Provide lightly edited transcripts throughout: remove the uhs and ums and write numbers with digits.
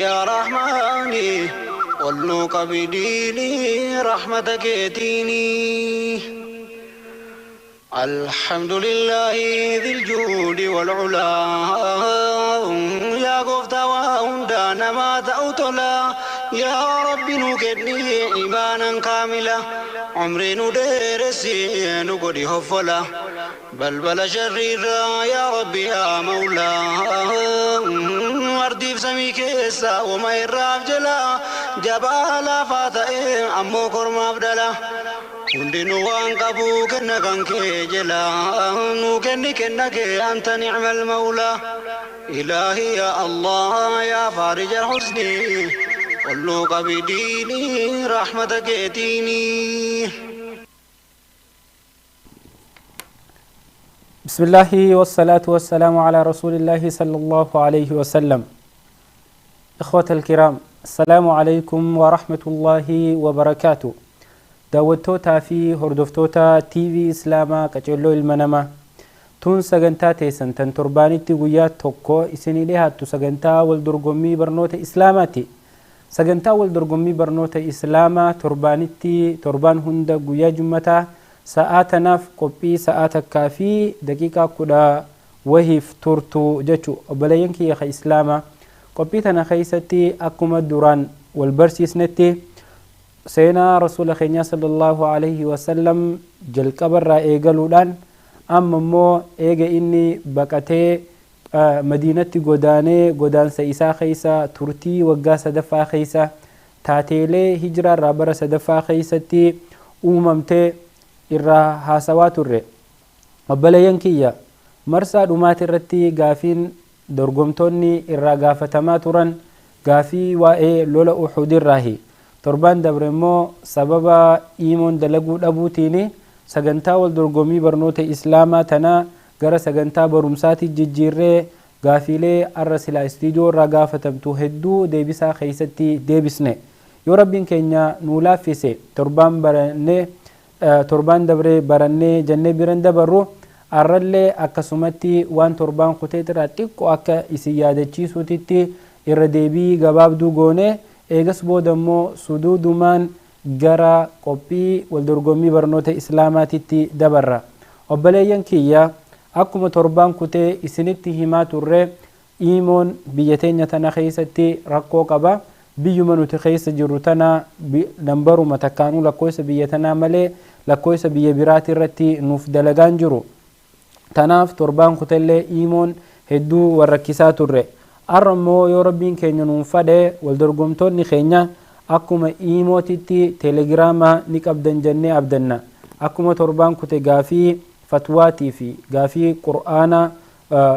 Yaa Rahmaani ol nuu qabi diinii rahmata keetiinii. الحمد لله ذي الجود والعلا يا قفتا وهندا نما تأوتلا يا رب نكدني إيمانا كاملا عمري ندرسي نقدي هفلا بل بل شريرا يا ربي يا مولا أرضي في سمي كيسا وما يراب جلا جبالا فاتئ أمو كرم أبدلا hundinuu waan qabu kenna kan kee jala nu kenni kenna kee anta nicma almawlaa ilaahi ya allah ya faarij alxusni ol nuu qabi diinii rahmata keetiinii. بسم الله والصلاة والسلام على رسول الله صلى الله عليه وسلم. إخوة الكرام، السلام عليكم ورحمة الله وبركاته. Daawwattoota fi hordoftoota TV Islaamaa Qaceelloo Ilma Namaa, tun sagantaa teessan tan torbaanitti guyyaa tokko isinii dhiyaattu sagantaa wal dorgommii barnoota Islaamaati. Sagantaa wal dorgommii barnoota Islaamaa torbaanitti torbaan hunda guyyaa Jummataa sa'aa tanaaf qophii sa'aa takkaa fi daqiiqaa 10 wahiif turtu jechu. Obboleeyyan kiyya ka Islaamaa, qophii tana keessatti akkuma duraan wal barsiisnetti seenaa rasuula keenyaa sallallahu alaihi wasallam jalqabarraa eegaluudhaan amma immoo eega inni baqatee Madiinatti godaanee godaansa isaa keessa turtii waggaa sadaffaa keessa taateelee hijiraarraa bara sadaffaa keessatti uumamtee irraa haasawaa turre. Obboleeyyan kiyya, marsaa dhumaati irratti gaafiin dorgomtoonni irraa gaafatamaa turan gaafii waa'ee lola Uhudirraahi. Torbaan dabre immoo sababa iimoon dalaguu dhabuutiin sagantaa wal dorgommii barnoota Islaamaa tana gara sagantaa barumsaatti jijjiirree gaafiilee arra silaa istiidiyoo irraa gaafatamtu hedduu deebisaa keessatti deebisne. Yoo Rabbiin keenya nuu laaffise torbaan barannee torbaan dabree barannee jennee biran dabarru arrallee akkasumatti waan torbaan kuteetirraa xiqqoo akka isin yaadachiisuutitti irra deebii gabaabduu goone, eegas booda immoo suduudumaan gara qophii waldorgommii barnoota Islaamaatitti dabarra. Obboleeyyan kiyya, akkuma torbaan kutee isinitti himaa turre iimoon biyya teenya tana keessatti rakkoo qaba. Biyyuma nuti keessa jirru tana nambaruma takkaanuu lakkoofsa biyya tanaa malee lakkoofsa biyya biraati irratti nuuf dalagaan jiru. Tanaaf torbaan kutellee iimoon hedduu warrakkisaa turre. Arra immoo yoo Rabbiin keenya nuun fadhe waldorgomtoonni keenya akkuma iimootitti teelegiraama ni qabdan jennee abdanna. Akkuma torbaan kute gaafii fatwaatii fi gaafii qur'aanaa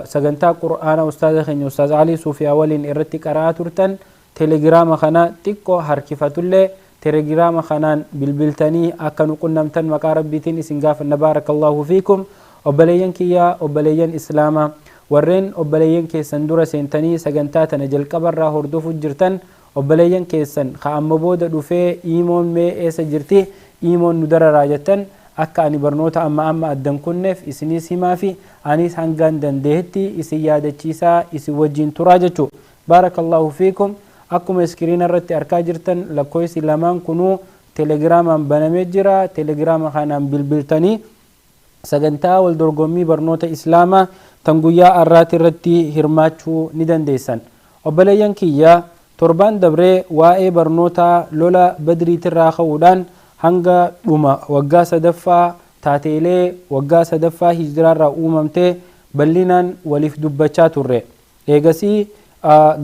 sagantaa qur'aanaa ustaaza keenya Ustaaz Alii Suufiyaa waliin irratti qara'aa turtan teelegiraama kana xiqqoo harkifatullee teelegiraama kanaan bilbiltanii akka nu qunnamtan maqaa Rabbiitiin isin gaafanna. Baarakallahu fiikum. Obboleeyyan kiyyaa, obboleeyyan Islaamaa, warreen obboleeyyan keessan dura seentanii sagantaa tana jalqabarraa hordofuu jirtan, obboleeyyan keessan ka amma booda dhufee iimoon mee eessa jirti, iimoon nu dararaa jettan, akka ani barnoota amma amma addan kunneef isiniis himaa fi anis hangaan dandeetti isin yaadachiisaa isin wajjin turaa jechuu. Baarakallahu fiikum. Akkuma iskiriina irratti arkaa jirtan lakkoofsi lamaan kunuu teelegiraamaan banamee jira. Teelegiraama kanaan bilbiltanii sagantaa wal dorgommii barnoota Islaamaa tan guyyaa arraati irratti hirmaachuu ni dandeessan. Obboleeyyan kiyya, torbaan dabree waa'ee barnoota lola Badriitirraa ka'uudhaan hanga dhuma waggaa sadaffaa taateelee waggaa sadaffaa hijiraarraa uumamtee bal'inaan waliif dubbachaa turre. Eegasii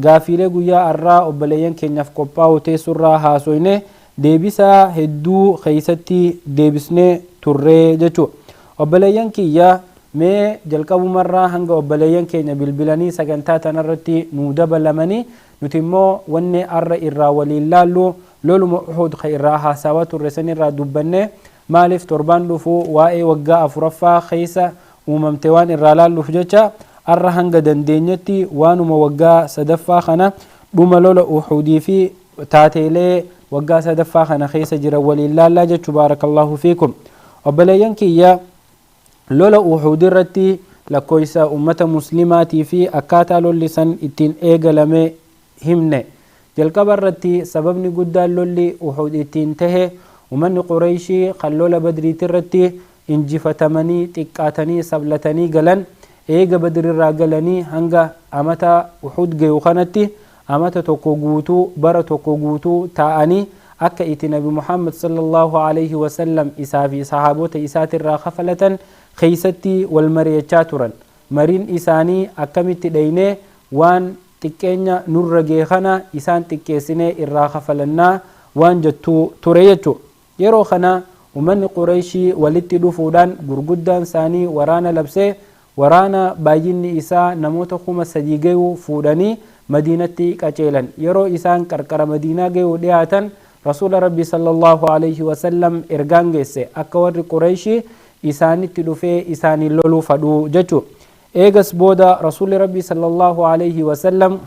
gaafiilee guyyaa arraa obboleeyyan keenyaaf qophaa'u teessurraa haasoyne deebisaa hedduu keessatti deebisnee turree jechuudha. Obboleeyyan kiyya, mee jalqabumarraa hanga obboleeyyan keenya bilbilanii sagantaa tanarratti nuu dabalamanii nuti immoo wanni arra irraa waliin laallu loluma Uhud ka irraa haasawaa turre sanirraa dubbanne. Maaliif torbaan dhufu waa'ee waggaa afuraffaa keessa uumamte waan irraa laalluuf jecha arra hanga dandeenyetti waanuma waggaa sadaffaa kana dhuma lola Uhudii fi taateelee waggaa sadaffaa kana keessa jiran waliin laallaa jechuu. Baarakallahu fiikum. Obboleeyyan kiyya, lola Uhud irratti lakkoofsa ummata Muslimaatii fi akkaataa lolli san ittiin eegalame himne. Jalqaba irratti sababni guddaan lolli Uhud ittiin tahe uummanni Qureeshii kan lola Badriiti irratti injifatamanii xiqqaatanii sablatanii galan eega Badrirraa galanii hanga amata Uhud gayu kanatti amata tokko guutuu bara tokko guutuu taa'anii akka itti Nabi Muhammad sallallahu alaihi wasallam isaa fi sahaabota isaatirraa kafalatan keeysatti wal mari'achaa turan. Mariin isaanii akkamitti dhaynee waan xiqqeenya nurra ga'e kana isaan xiqqeessinee irraa kafalannaa waan jettuu ture jechuudha. Yeroo kana uummanni Qureeshii walitti dhufuudhaan gurguddaan isaanii waraana labsee waraana baay'inni isaa namoota 3000 gayuu fuudhanii Madiinatti qaceelan. Yeroo isaan qarqara Madiinaa gayuu dhiyaatan Rasuula Rabbi sallallahu alaihi wasallam ergaan geesse akka warri Qureeshii isaanitti dhufee isaanii loluu fadhuu jechuudha. Eegas booda Rasuulli Rabbi sallallahu alaihi wasallam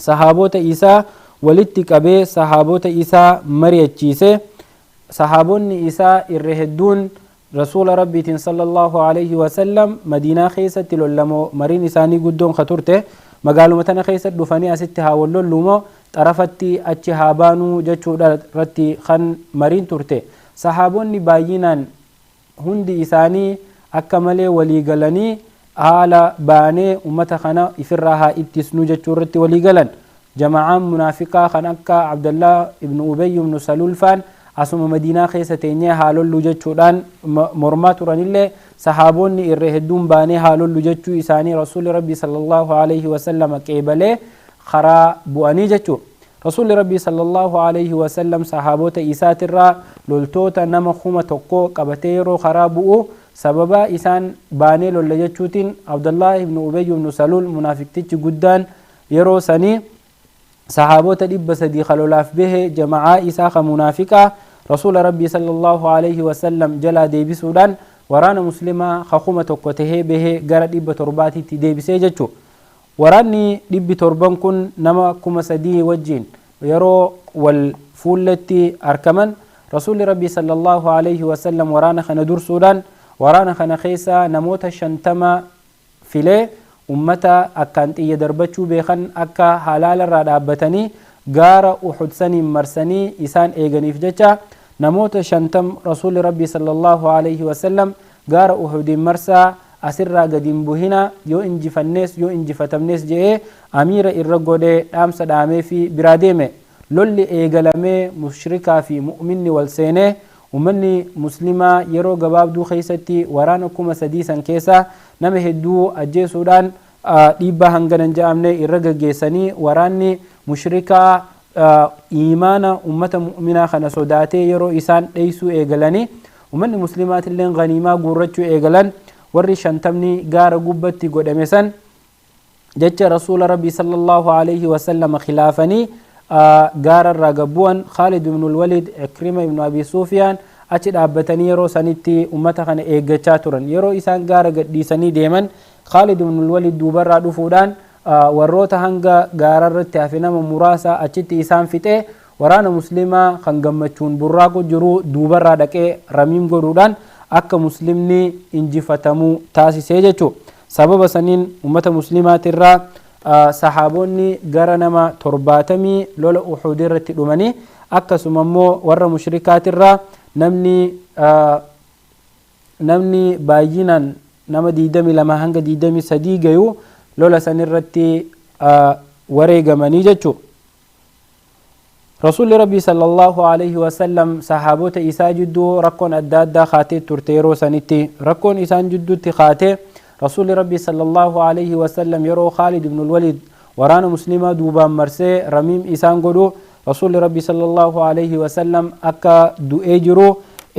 sahaabota isaa walitti qabee sahaabota isaa mari'achiise. Sahaabonni isaa irra hedduun Rasuula Rabbiitiin sallallahu alaihi wasallam Madiinaa keessatti lollamoo mariin isaanii guddoon ka turte magaaluma tana keessa dhufanii asitti haa wal lollumoo xarafatti achi haa baanuu jechuudha irratti kan mariin turte. Sahaabonni baay'inaan hundi isaanii akka malee walii galanii haala baanee ummata kana ifirraa haa ittisnu jechuu irratti walii galan. Jama'aan munaafiqaa kan akka Abdallah ibnu Ubay ibnu Saluul faan asuma Madiinaa keessa teenyee haa lollu jechuudhaan mormaa turanillee sahaabonni irra hedduun baanee haa lollu jechuu isaanii Rasuulli Rabbi sallallahu alaihi wasallam qeebalee karaa bu'anii jechuu. Rasuulli Rabbi sallallahu alaihi wasallam sahaabota isaatirraa loltoota nama 1000 qabatee yeroo karaa bu'u sababa isaan baanee lolla jechuutiin Abdallah ibnu Ubay ibnu Saluul munaafiqtichi guddaan yeroo sanii sahaabota 300 kalolaaf bahe jama'aa isaa ka munaafiqaa Rasuula Rabbii sallallahu alaihi wasallam jalaa deebisuudhaan waraana muslimaa ka 1000 tahee bahee gara 700tti deebisee jechuu. Waraanni 700 kun nama 3000 wajjiin yeroo wal fuulletti argaman Rasuulli Rabbii sallallahu alaihi wasallam waraana kana dursuudhaan waraana kana keessa namoota 50 filee ummata akkaan xiyya darbachuu beekan akka halaalarraa dhaabbatanii gaara Uhud saniin marsanii isaan eeganiif jecha namoota 50 Rasuulli Rabbii sallallahu alaihi wasallam gaara Uhudiin marsaa asirraa gadi hin buhina yoo injifannees yoo injifatamnees je'ee amiira irra godhee dhaamsa dhaamee fi biraa deeme. Lolli eegalamee mushrikaa fi mu'minni wal seenee uummanni muslimaa yeroo gabaabduu keessatti waraana 3000 san keessa nama hedduu ajjeesuudhaan dhiibbaa hangana hin jedhamne irra gaggeessanii waraanni mushrikaa iimaana ummata mu'minaa kana sodaatee yeroo isaan dheeysuu eegalanii uummanni muslimaatillee ganiimaa guurrachuu eegalan. Warri 50 gaara gubbatti godhame san jecha Rasuula Rabbii sallallahu alaihi wasallam khilaafanii gaara irraa gabbu'an. Khaalid ibn al-Walid, Ikrima ibn Abi Sufyaan achi dhaabbatanii yeroo sanitti ummata kana eeggachaa turan. Yeroo isaan gaara gadhiisanii deeman Khaalid ibn al-Walid duubarraa dhufuudhaan warroota hanga gaara irratti hafe nama muraasa achitti isaan fixee waraana muslimaa kan gammachuun burraaqu jiru duubarraa dhaqee ramiim godhuudhaan akka muslimni injifatamuu taasisee jechuu. Sababa saniin ummata muslimaatirraa sahaabonni gara nama 70 lola Uhud irratti dhumanii akkasuma immoo warra mushrikaatirraa namni baay'inaan nama 22 hanga 23 gayu lola sanirratti wareegamanii jechuu. Rasuulli Rabbii sallallahu alaihi wasallam sahaabota isaa jidduu rakkoon adda addaa kaatee turte. Yeroo sanitti rakkoon isaan jidduutti kaatee Rasuulli Rabbii sallallahu alaihi wasallam yeroo Khaalid ibn al-Walid waraana muslimaa duubaan marsee ramiim isaan godhu Rasuulli Rabbii sallallahu alaihi wasallam akka du'ee jiru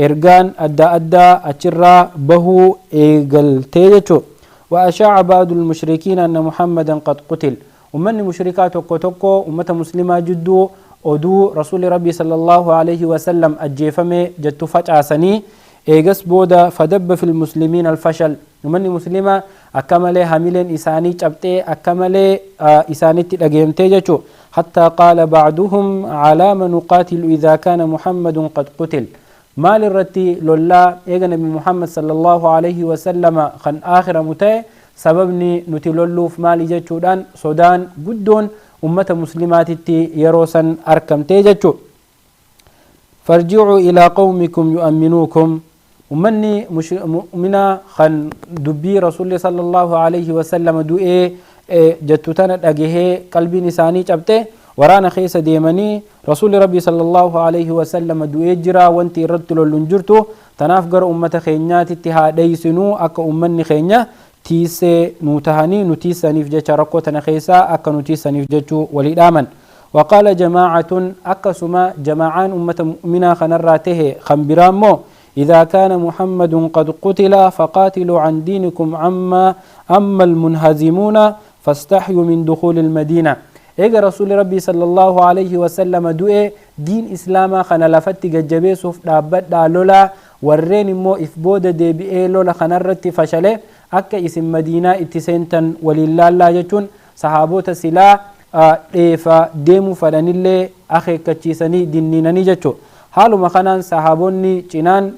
ergaan adda addaa achirraa bahuu eegaltee jechuu. وأشاع بعض المشركين أن محمدا قد قتل. ومن مشركات tokko tokko ummata muslimaa jidduu oduu Rasuulli Rabbii sallallahu alaihi wasallam ajjeefame jettu facaasanii eegas booda fadabba fil muslimiin alfashal. Uummanni muslimaa akka malee hamileen isaanii cabxee akka malee isaanitti dhageemtee jechuu. Hattaa qaala bacduhum calaa ma nuqaatilu idaa kaana Muhammadun qad qutil. Maal irratti lollaa eega Nabi Muhammad sallallahu alaihi wasallama kan aakhiramu ta'e sababni nuti lolluuf maali jechuudhaan sodaan guddoon Ummata muslimaatitti yeroo san arkamtee jechu. Farji'uu ilaa qawmikum yu'amminuukum. Ummanni mu'mina kan dubbii Rasuulli sallallahu alaihi wasallam du'ee jettu tana dhagahee qalbiin isaanii cabxe, waraana keessa deemanii, Rasuulli Rabbii sallallahu alaihi wasallam du'ee jira, wanti irratti lollu hin jirtu, tanaaf gara ummata keenyaatitti haa dheeysinuu, akka ummanni keenya tiisee nu tahanii nu tiisaniif jecha, rakkoo tana keessaa akka nu tiisaniif jechuu walii dhaaman. وقال جماعة، أكسما جماعان أمة مؤمنة خنرى ته خنبرامو: إذا كان محمد قد قتل فقاتلوا عن دينكم، عما أما المنهزمون فاستحيوا من دخول المدينة. إيجا رسول ربي صلى الله عليه وسلم دوئ، دين إسلاما خنا لفت ججبيسوف دابت لولا، warreen immoo if booda deebi'ee lola kanarratti fashale akka isin Madiinaa itti seentan waliin laallaa jechuun sahaabota silaa dheefa deemuu fadhanillee akeekkachiisanii dinniinanii jechuu. Haaluma kanaan sahaabonni cinaan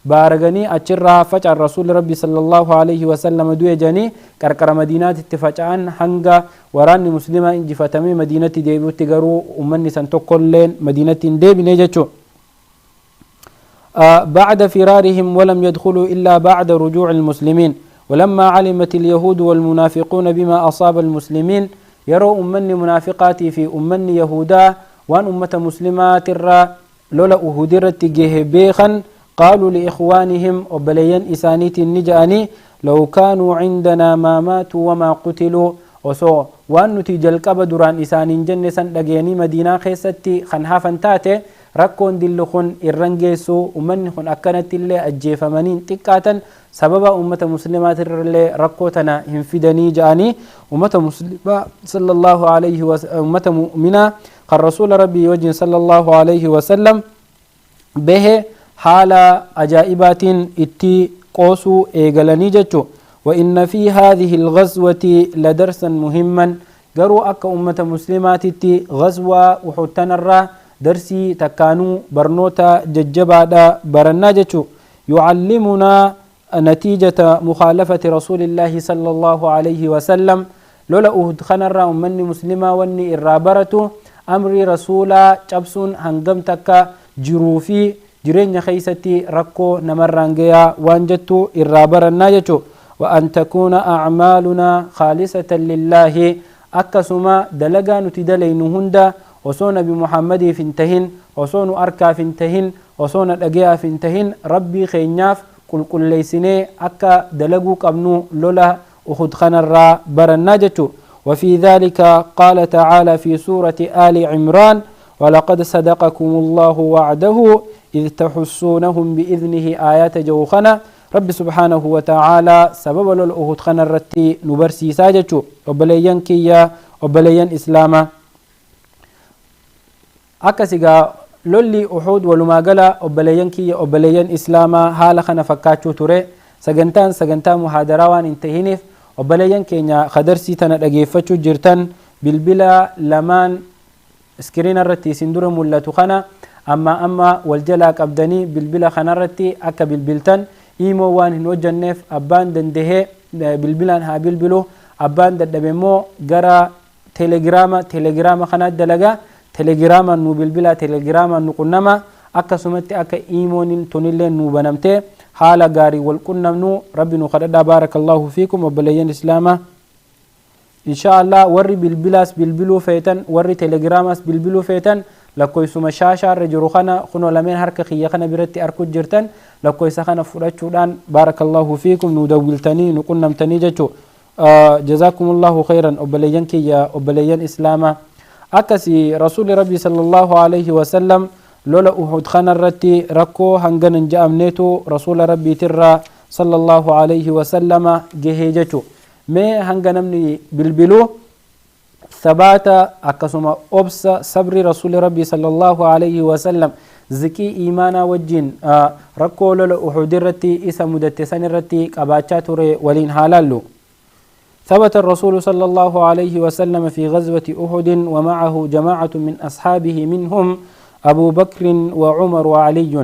baaraganii achirraa faca'an. Rasuulli Rabbi sallallahu alaihi wasallam du'e jedhanii qarqara Madiinaatitti faca'an. Hanga waraanni muslimaa injifatamee Madiinatti deebi'utti garuu ummanni san tokkolleen Madiinatti hin deebine jechuu. بعد فرارهم ولم يدخلوا إلا بعد رجوع المسلمين. ولما علمت اليهود والمنافقون بما أصاب المسلمين، يروا أمني منافقاتي في أمني يهودا وأن أمة مسلمات الرا لولا أهدرت جه بيخا، قالوا لإخوانهم، وبليا إسانيت النجاني: لو كانوا عندنا ما ماتوا وما قتلوا. Osoo waan nuti jalqaba duraan isaaniin jenne san dhageenii Madiinaa keessatti kan hafan taate, rakkoon dilli kun irran geessu, ummanni kun akkanatti illee ajjeefamanii xiqqaatan, sababa ummata muslimaatirrallee rakkoo tana hin fidanii ja'anii ummata muslimaa sallallahu alayhi wa ummata mu'minaa kan Rasuula Rabbii wajjin sallallahu alayhi wasallam bahe haala ajaa'ibaatiin itti qoosuu eegalanii jechu. وإن في هذه الغزوة لدرسا مهما. قروا أكا أمة مسلمات غزوة أحد تنرى درسي تكانو برنوتا ججبا برنا جتشو، يعلمنا نتيجة مخالفة رسول الله صلى الله عليه وسلم. لولا أهد خنرى أمني مسلمة واني إرابرتو أمري رسولا جبسون هنغم تكا جروفي jireenya keeysatti rakkoo namarraan gayaa waan jettu irraa barannaa jechu. وأن تكون أعمالنا خالصة لله. akkasuma dalagaa nuti dalaynu hunda osoo Nabi Muhammadiif hin tahin, osoo nu arkaaf hin tahin, osoo na dhagayaaf hin tahin, Rabbii keenyaaf qulqulleeysinee akka dalaguu qabnu lola Uhud kanarraa barannaa jechu. وفي ذلك قال تعالى في سورة آل عمران: ولقد صدقكم الله وعده إذ تحسونهم بإذنه. آيات جوخنا رب سبحانه وتعالى سبب الأهود خنا الرتي نبرسي ساجتشو. وبليان كيا وبليان إسلاما، أكسيغا لولي أحود ولما قلا وبليان كيا وبليان إسلاما حال خنا فكاتشو توري. سجنتان سجنتان محاضرة انتهينف. وبليان كينيا خدرسي تنا دغيفتشو جرتن، بالبلا لمان screen irratti isin dura mul'atu kana amma wal jalaa qabdanii bilbila kanarratti akka bilbiltan. Imoo waan hin hojjanneef abbaan dandahee bilbilaan haa bilbilu, abbaan dadhabe immoo gara telegiraama kanaa dalagaa, telegiraamaan nu bilbilaa, telegiraamaan nu qunnama. Akkasumatti akka imoon tunillee nu banamtee haala gaarii wal qunnamnu Rabbi nu kadhadhaa. Baarakallahu fiikum, obboleeyyan islaamaa. Insha Allah, warri bilbilaas bilbiluu feetan, warri telegiraamaas bilbiluu feetan, lakkoofsuma shaashaa irra jiru kana kunoo lameen harka kiyya kana biratti arku jirtan, lakkoofsa kana fudhachuudhaan, baarakallahu fiikum, nu dawwiltanii nu qunnamtanii jechuu. Jazaakumullahu khayran, obboleeyyan kiyya, obboleeyyan islaamaa. Akkasi Rasuuli Rabbii sallallahu alayhi wasallam lola Uhud kanarratti rakkoo hangana hin je'amneetu Rasuula Rabbiitirraa sallallahu alayhi wasallama gahee jechu. Mee hanga namni bilbiluu, sabaata akkasuma obsa, sabri Rasuuli Rabbii sallallahu alayhi wasallam ziqii iimaanaa wajjin rakkoo lola Uhud irratti isa mudatte san irratti qabaachaa ture waliin haa laallu. ثبت الرسول صلى الله عليه وسلم في غزوة أحد ومعه جماعة من أصحابه، منهم أبو بكر وعمر وعلي.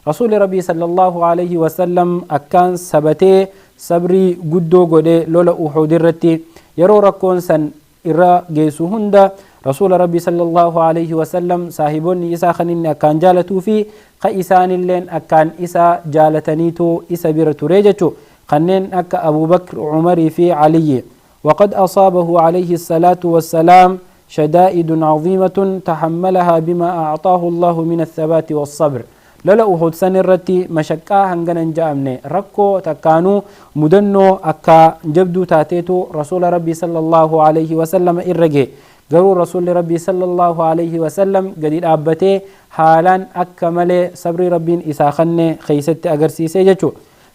رسول ربي صلى الله عليه وسلم أكان سبتي صبري قدو قدي لولا أحد الرتي يرو ركون سن. irra geessu hunda rasuula rabbii sallallahu alayhi wasallam saahibonni isaa kan inni akkaan jaalatuu fi ka isaanilleen akkaan isa jaalataniitu isa bira ture jechuu kanneen akka Abubakr, Umarii fi Aliyyi. وقد أصابه عليه الصلاة والسلام شدائد عظيمة تحملها بما أعطاه الله من الثبات والصبر. لولا أحد سنرتي مشقة هنغنا جامني ركو تكانو مدنو أكا جبدو تاتيتو رسول ربي صلى الله عليه وسلم إرجي قرو رسول ربي صلى الله عليه وسلم قد أبتي حالا أكمل صبر ربي إساخن خيست أغرسي سيجتو.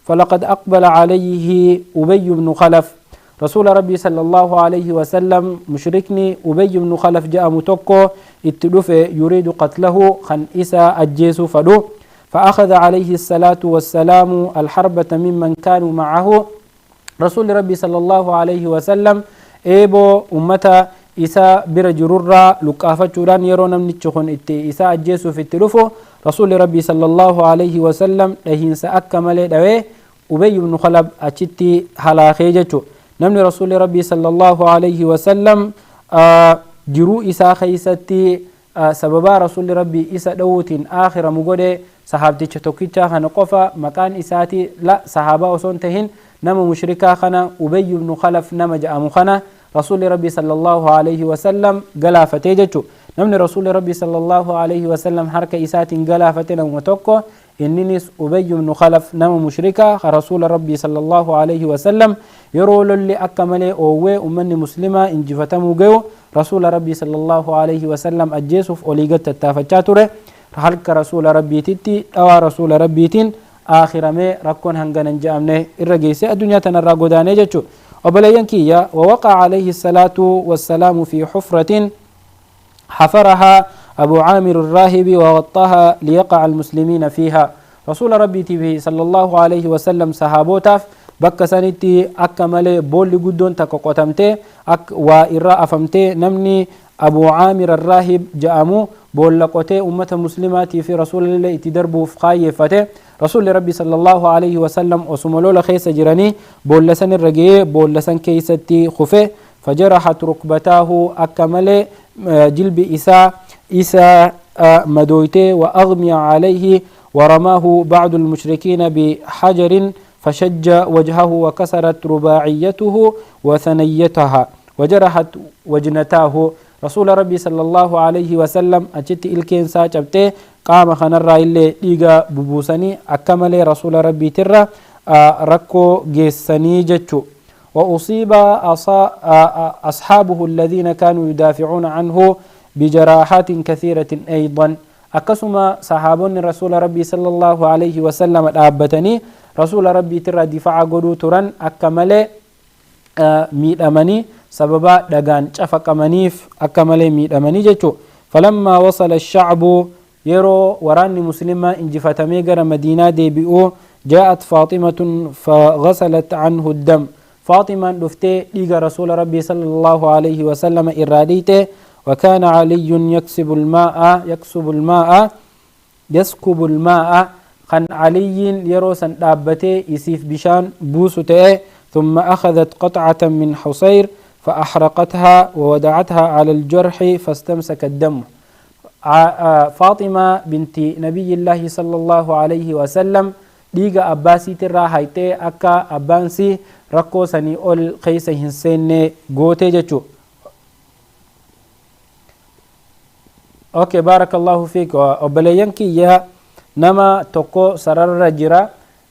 فلقد أقبل عليه أبي بن خلف رسول ربي صلى الله عليه وسلم مشركني أبي بن خلف جاء متوكو اتدف يريد قتله خن إسا أجيس فدو فأخذ عليه الصلاة والسلام الحربة ممن كانوا معه. رسول ربي صلى الله عليه وسلم إيبو أمتا إسا برجرورا لقافة شوران يرون من الشخون إسا أجيس في التلفو رسول ربي صلى الله عليه وسلم لهين سأكمل دوي أبي بن خلف أشتي هلا خيجتو. نمني رسول ربي صلى الله عليه وسلم جرو إسا خيستي سببا رسول ربي إسا دوتين آخر مقودة صحابتي توكيتا خنقفا مكان إساتي لا صحابة وصنتهن نم مشركا خنا أبي بن خلف نم جاء مخنا رسول ربي صلى الله عليه وسلم قلا فتيجتو. نمني رسول ربي صلى الله عليه وسلم حركة إساتين قلا فتنا ومتوكو إننس أبي بن خلف نم مشركا رسول ربي صلى الله عليه وسلم يرول اللي أكمل أوه أمني مسلمة إن جفتمو جو رسول ربي صلى الله عليه وسلم أجيسف أوليغت التافتشاتره حلق رسول ربي تتي أو رسول ربي تين آخر ما ركون هنغن جامنه الرجيس الدنيا تنرى قداني جتشو. وبلينكيا ووقع عليه الصلاة والسلام في حفرة حفرها أبو عامر الراهب وغطاها ليقع المسلمين فيها. رسول ربي تبه صلى الله عليه وسلم صحابوتاف bakka sanitti akka malee boolli guddoon takka qotamtee waa irraa afamtee namni Abu Caamir Arraahib jedhamu boolla qotee ummata muslimaatii fi rasuulallee itti darbuuf kaayyeeffate. Rasuulli Rabbi sallallahu alayhi wasallam osuma lola keessa jiranii boolla san irra ga'ee boolla san keessatti kufe. فجرحت ركبتاه أكمل جلب إساء إساء مدويته وأغمي عليه ورماه بعض المشركين بحجر فشج وجهه وكسرت رباعيته وثنيتها وجرحت وجنتاه. رسول ربي صلى الله عليه وسلم أجت إلكين ساجبته قام خنرى اللي إيغا ببوسني أكمل رسول ربي ترى ركو جيسني جتشو. وأصيب أصحابه الذين كانوا يدافعون عنه بجراحات كثيرة أيضا. أكسما صحابون رسول ربي صلى الله عليه وسلم أبتني رسول ربي ترى دفاع قدو تران أكمل ميد أمني سببا دغان شفق منيف أكمل ميد أمني جتشو. فلما وصل الشعب يرو وراني مسلمة انجفتمي غير مدينة دي بيو جاءت فاطمة فغسلت عنه الدم. فاطمة دفتي ديغا رسول ربي صلى الله عليه وسلم إراديته. وكان علي يكسب الماء يكسب الماء يسكب الماء خن علي يروسا دابته يسيف بشان بوسته. ثم أخذت قطعة من حصير فأحرقتها وودعتها على الجرح فاستمسك الدم. فاطمة بنت نبي الله صلى الله عليه وسلم ديغا أباسي ترى هايتي أكا أبانسي ركو سني أول قيس هنسين غوتي جتشو. أوكي بارك الله فيك. وبلينكي يا نما توكو سرر جرا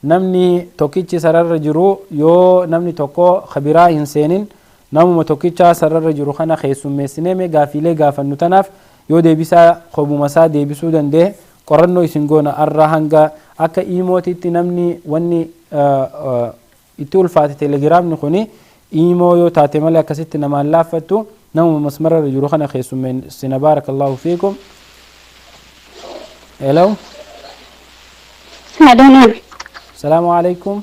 نمني توكيتشي سرر جرو يو نمني توكو خبيرا هنسينين نمو توكيتشا سرر جرو خنا خيسو ميسينيمي غافيلي غافن نتناف يو ديبسا خبو مسا ديبسو دنده قرنو يسنغونا الرهنغا akka iimootitti namni wanni itti ulfaate telegiraamni kuni iimoo yoo taate malee akkasitti namaan laaffattu namuma masmarra jiru kana keessummeessina. Baarakallahu fiikum. Hello. Hello. Salaamu alaikum.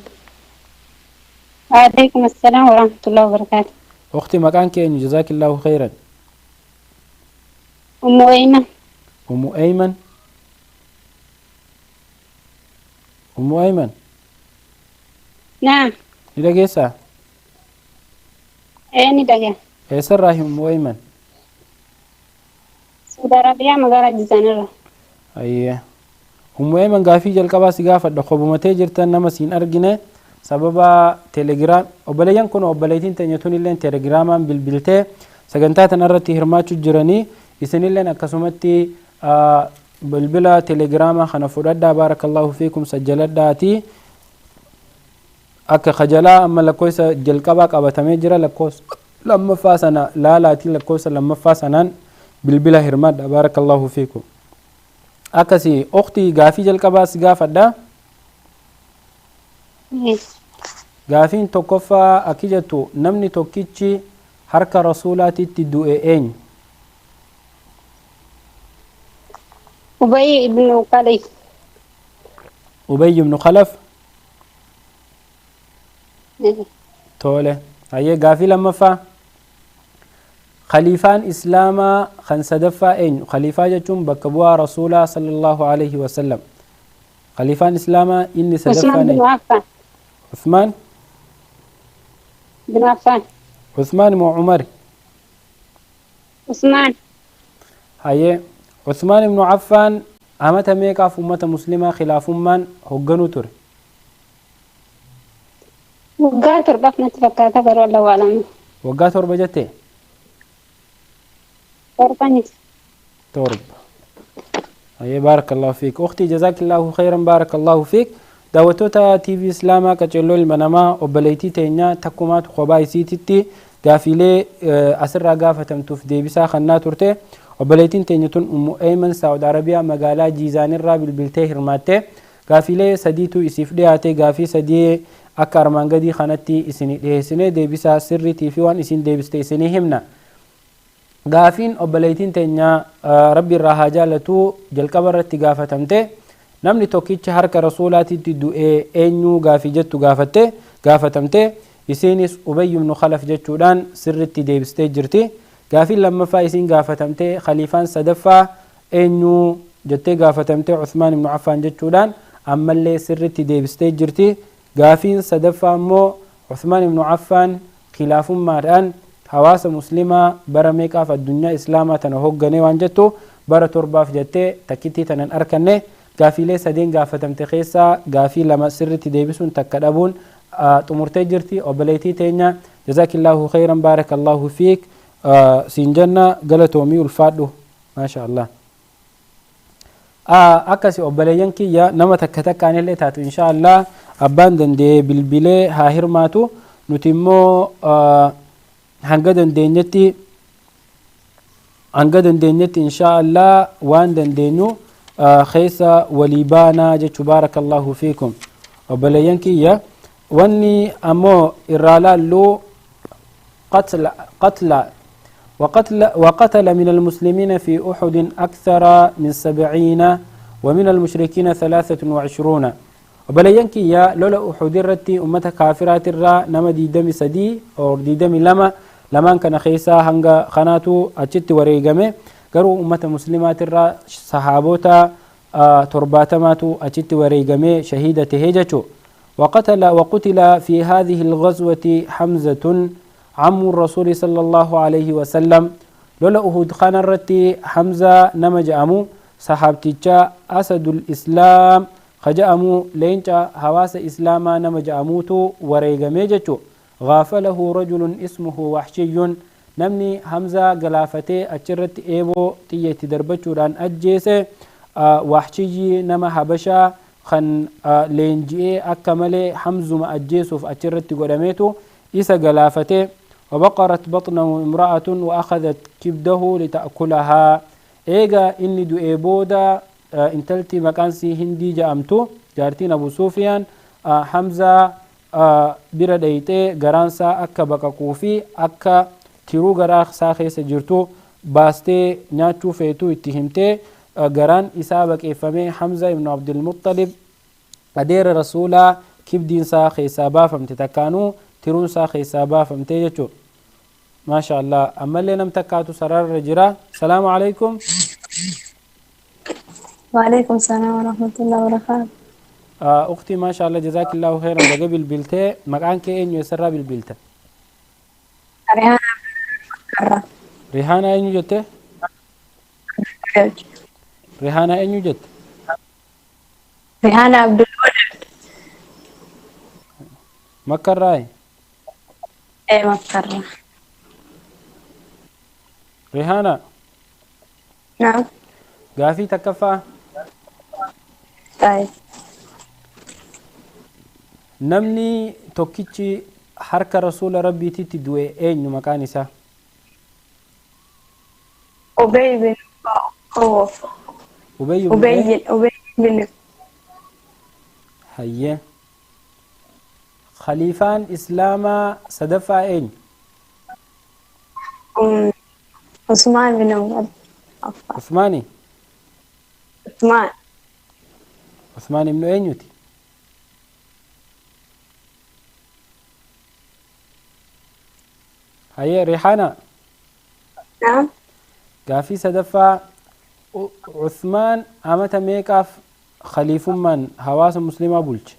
وعليكم السلام ورحمة الله وبركاته. أختي مكان كين جزاك الله خيرا. أم أيمن. أم أيمن. أم أيمن. نعم. ندقيسا؟ إيه ندقي. Eessarraa Ummu Ayman? Saudi Arabiyaa magaalaa Jizaanirra. Ayyee. Ummu Ayman gaafii jalqabaa si gaafadha. Qobumatee jirtan nama siin argine sababa telegiraam obboleeyyan kun obboleettiin teenya tunilleen telegiraamaan bilbiltee sagantaa tanarratti hirmaachuu jiranii isinilleen akkasumatti bilbila telegiraamaa kana fudhadhaa baarakallahu fiikum sajjaladhaatii akka kajalaa amma lakkoofsa jalqabaa qabatamee jira lakkoofsa lammaffaa sana laalaatii lakkoofsa lammaffaa sanaan bilbila hirmaadha baarakallahu fiikum. Akkasii ukhtii gaafii jalqabaa si gaafadha. Gaafiin tokkoffaa akki jettu namni tokkichi harka rasuulaatitti du'e eenyu? Ubay ibnu Khalaf. Ubay ibnu Khalaf? Tole. Hayyee gaafii lammaffaa. Khaliifaan Islaamaa kan sadaffaa eenyu? Khaliifaa jechuun bakka bu'aa rasuulaa sallallahu alaihi wasallam. Khaliifaan Islaamaa inni sadaffaan eenyu? Usmaan? Bin Affan. Usmaan moo Umar? Usmaan. Hayyee Usmaan ibnu Affaan amata meeqaaf ummata muslimaa khilaafummaan hoogganuu ture? Waggaa torbaaf natti fakkaata garuu Allahu a'lam. Waggaa torba jettee? Torbanis. Torba. Hayyee baarakallahu fiik. Ukhtii jazaakillahu khayran baarakallahu fiik. Daawwattoota TV Islaamaa qaceelloo ilma namaa obboleettii teenya takkumaatu kophaa isiititti gaafiilee asirraa gaafatamtuuf deebisaa kannaa turte. Obboleettiin teenya tun Ummu Ayman Saawud Arabiyaa magaalaa Jiizaanirraa bilbiltee hirmaatte. Gaafiilee sadiitu isiif dhiyaate gaafii sadii akka armaan gadii kanatti isinii dhiyeessine deebisaa sirriitii fi waan isin deebiste isinii himna. Gaafiin obboleettiin teenya rabbi irraa haa jaallatu jalqaba irratti gaafatamte. Namni tokkicha harka rasuulaatitti du'ee eenyu gaafii jettu gaafatte gaafatamte isiinis Ubay ibnu Khalaf jechuudhaan sirritti deebistee jirti. Gaafiin lammaffaa isiin gaafatamte khaliifaan sadaffaa eenyu jettee gaafatamte Usmaan ibnu Affaan jechuudhaan ammallee sirritti deebistee jirti. Gaafiin sadaffaa immoo Usmaan ibnu Affaan khilaafummaadhaan hawaasa muslimaa bara meeqaaf addunyaa islaamaa tana hoogganee waan jettu bara torbaaf jettee takkittii tanan arkanne. Gaafiilee sadeen gaafatamte keessaa gaafii lama sirritti deebisuun takka dhabuun xumurtee jirti. Obboleettii teenya jazaakillahu khayran baarakallahu fiik siin jenna galatoomii ulfaadhu maasha Allah. Akkasi obboleeyyan kiyya nama takka takkaan illee taatu insha Allah abbaan danda'ee bilbilee haa hirmaatu nuti immoo hanga dandeenyetti insha Allah waan dandeenyu keessa walii baanaa jechuu baarakallahu fiikum. Obboleeyyan kiyya wanni ammoo irraa laallu qatla وقتل من المسلمين في أحد أكثر من 70 ومن المشركين 23. وبلينك يا لولا أحد الرتي أمة كافرات الرا نما ديدمي سدي أو ديدمي لما لما كان خيسا هنگا خناتو أجت وريقمي قروا أمة مسلمات الرا صحابوتا ترباتماتو أجت وريقمي شهيدة هجتو. وقتل في هذه الغزوة حمزة عم الرسول صلى الله عليه وسلم. لولا أهود خان الرتي حمزة نما جأمو صحابتي أسد الإسلام خجأمو لينجا هواس إسلاما نما جأموتو وريقمي جتو. غافله رجل اسمه وحشي نمني حمزة قلافتي أجرت إيبو تيتي دربتشوران أجيسي وحشي نما حبشا خن لينجي أكملي حمزة ما أجيسو في أجرت قدميتو إسا قلافتي. وبقرت بطنه امرأة وأخذت كبده لتأكلها. إيجا إني دو إيبودا انتلتي مكانسي هندي جأمتو جارتين أبو سفيان حمزة bira dhayxee garaansaa akka baqaquu fi akka tiruu garaa isaa keessa jirtu baastee nyaachuu feetuu itti himtee garaan isaa baqeeffamee Hamza ibnu Abdulmuttalib adeera rasuulaa kibdiinsaa keessaa baafamte takkaanuu tiruunsaa keessaa baafamte jechuudha. Maasha Allah ammallee nam takkaatu sararra jira. Salaamu alaikum. وعليكم السلام ورحمة الله وبركاته. أختي ما شاء الله جزاك الله خيرا بقى بالبلتة مكان كأن يسرى بالبلتة. ريحانة. Makkarraa. Rihaanaa eenyu jette? Rihaanaa eenyu jette? Rihaanaa Abdul Wadud. Makkarraayi? Ee Makkarraa. Rihaanaa. Naam. Gaafii takkaffaa. Taa'e. Namni tokkichi harka rasuula rabbiititti du'e eenyu maqaan isaa? Ubay bin Khawf. Ubay Ubay bin Hayyee. Khaliifaan Islaamaa sadaffaa eenyu? Usmaan bin Affan. Usmaani? Usmaan. Usmaan ibnu eenyuti? Hayyee Rihaana. Naam. Gaafii sadaffaa Usmaan amata meeqaaf khaliifummaan hawaasa muslimaa bulche?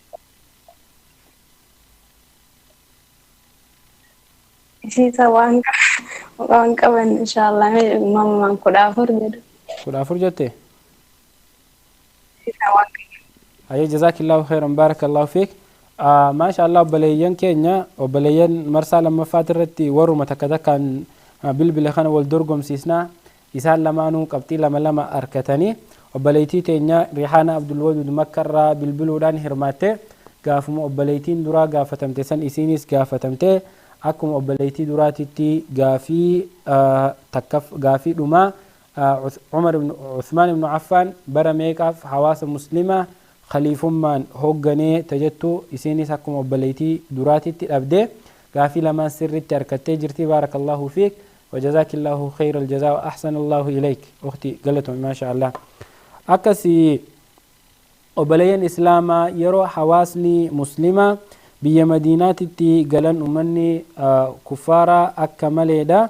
Isiisa waan qaban inshallah mamumaan 14 jedhu. 14 jette? Isiisa waan Hayyee jazaakillahu khairan baarakallahu fiik. Maasha Allah obboleeyyan keenya obboleeyyan marsaa lammaffaati irratti warruma takka takkaan bilbila kana wal dorgomsiisnaa isaan lamaanuu qabxii lama lama argatanii obboleettii teenya Rihaana Abdulwadud Makkarraa bilbiluudhaan hirmaatte gaafuma obboleettiin duraa gaafatamte san isiinis gaafatamte akkuma obboleettii duraatitti gaafii takkaf gaafii dhumaa Umar ibn Uthmaan ibn Affaan bara meeqaaf hawaasa muslimaa khaliifummaan hoogganee tajettu isiinis akkuma obboleettii duraatitti dhabde gaafii lamaan sirritti harkattee jirti baarakallahu fiik وجزاك الله خير الجزاء وأحسن الله إليك أختي قالتهم ما شاء الله أكسي وبلين إسلاما يرو حواسني مسلمة بيا مدينات تي قالن أمني كفارة أكمل دا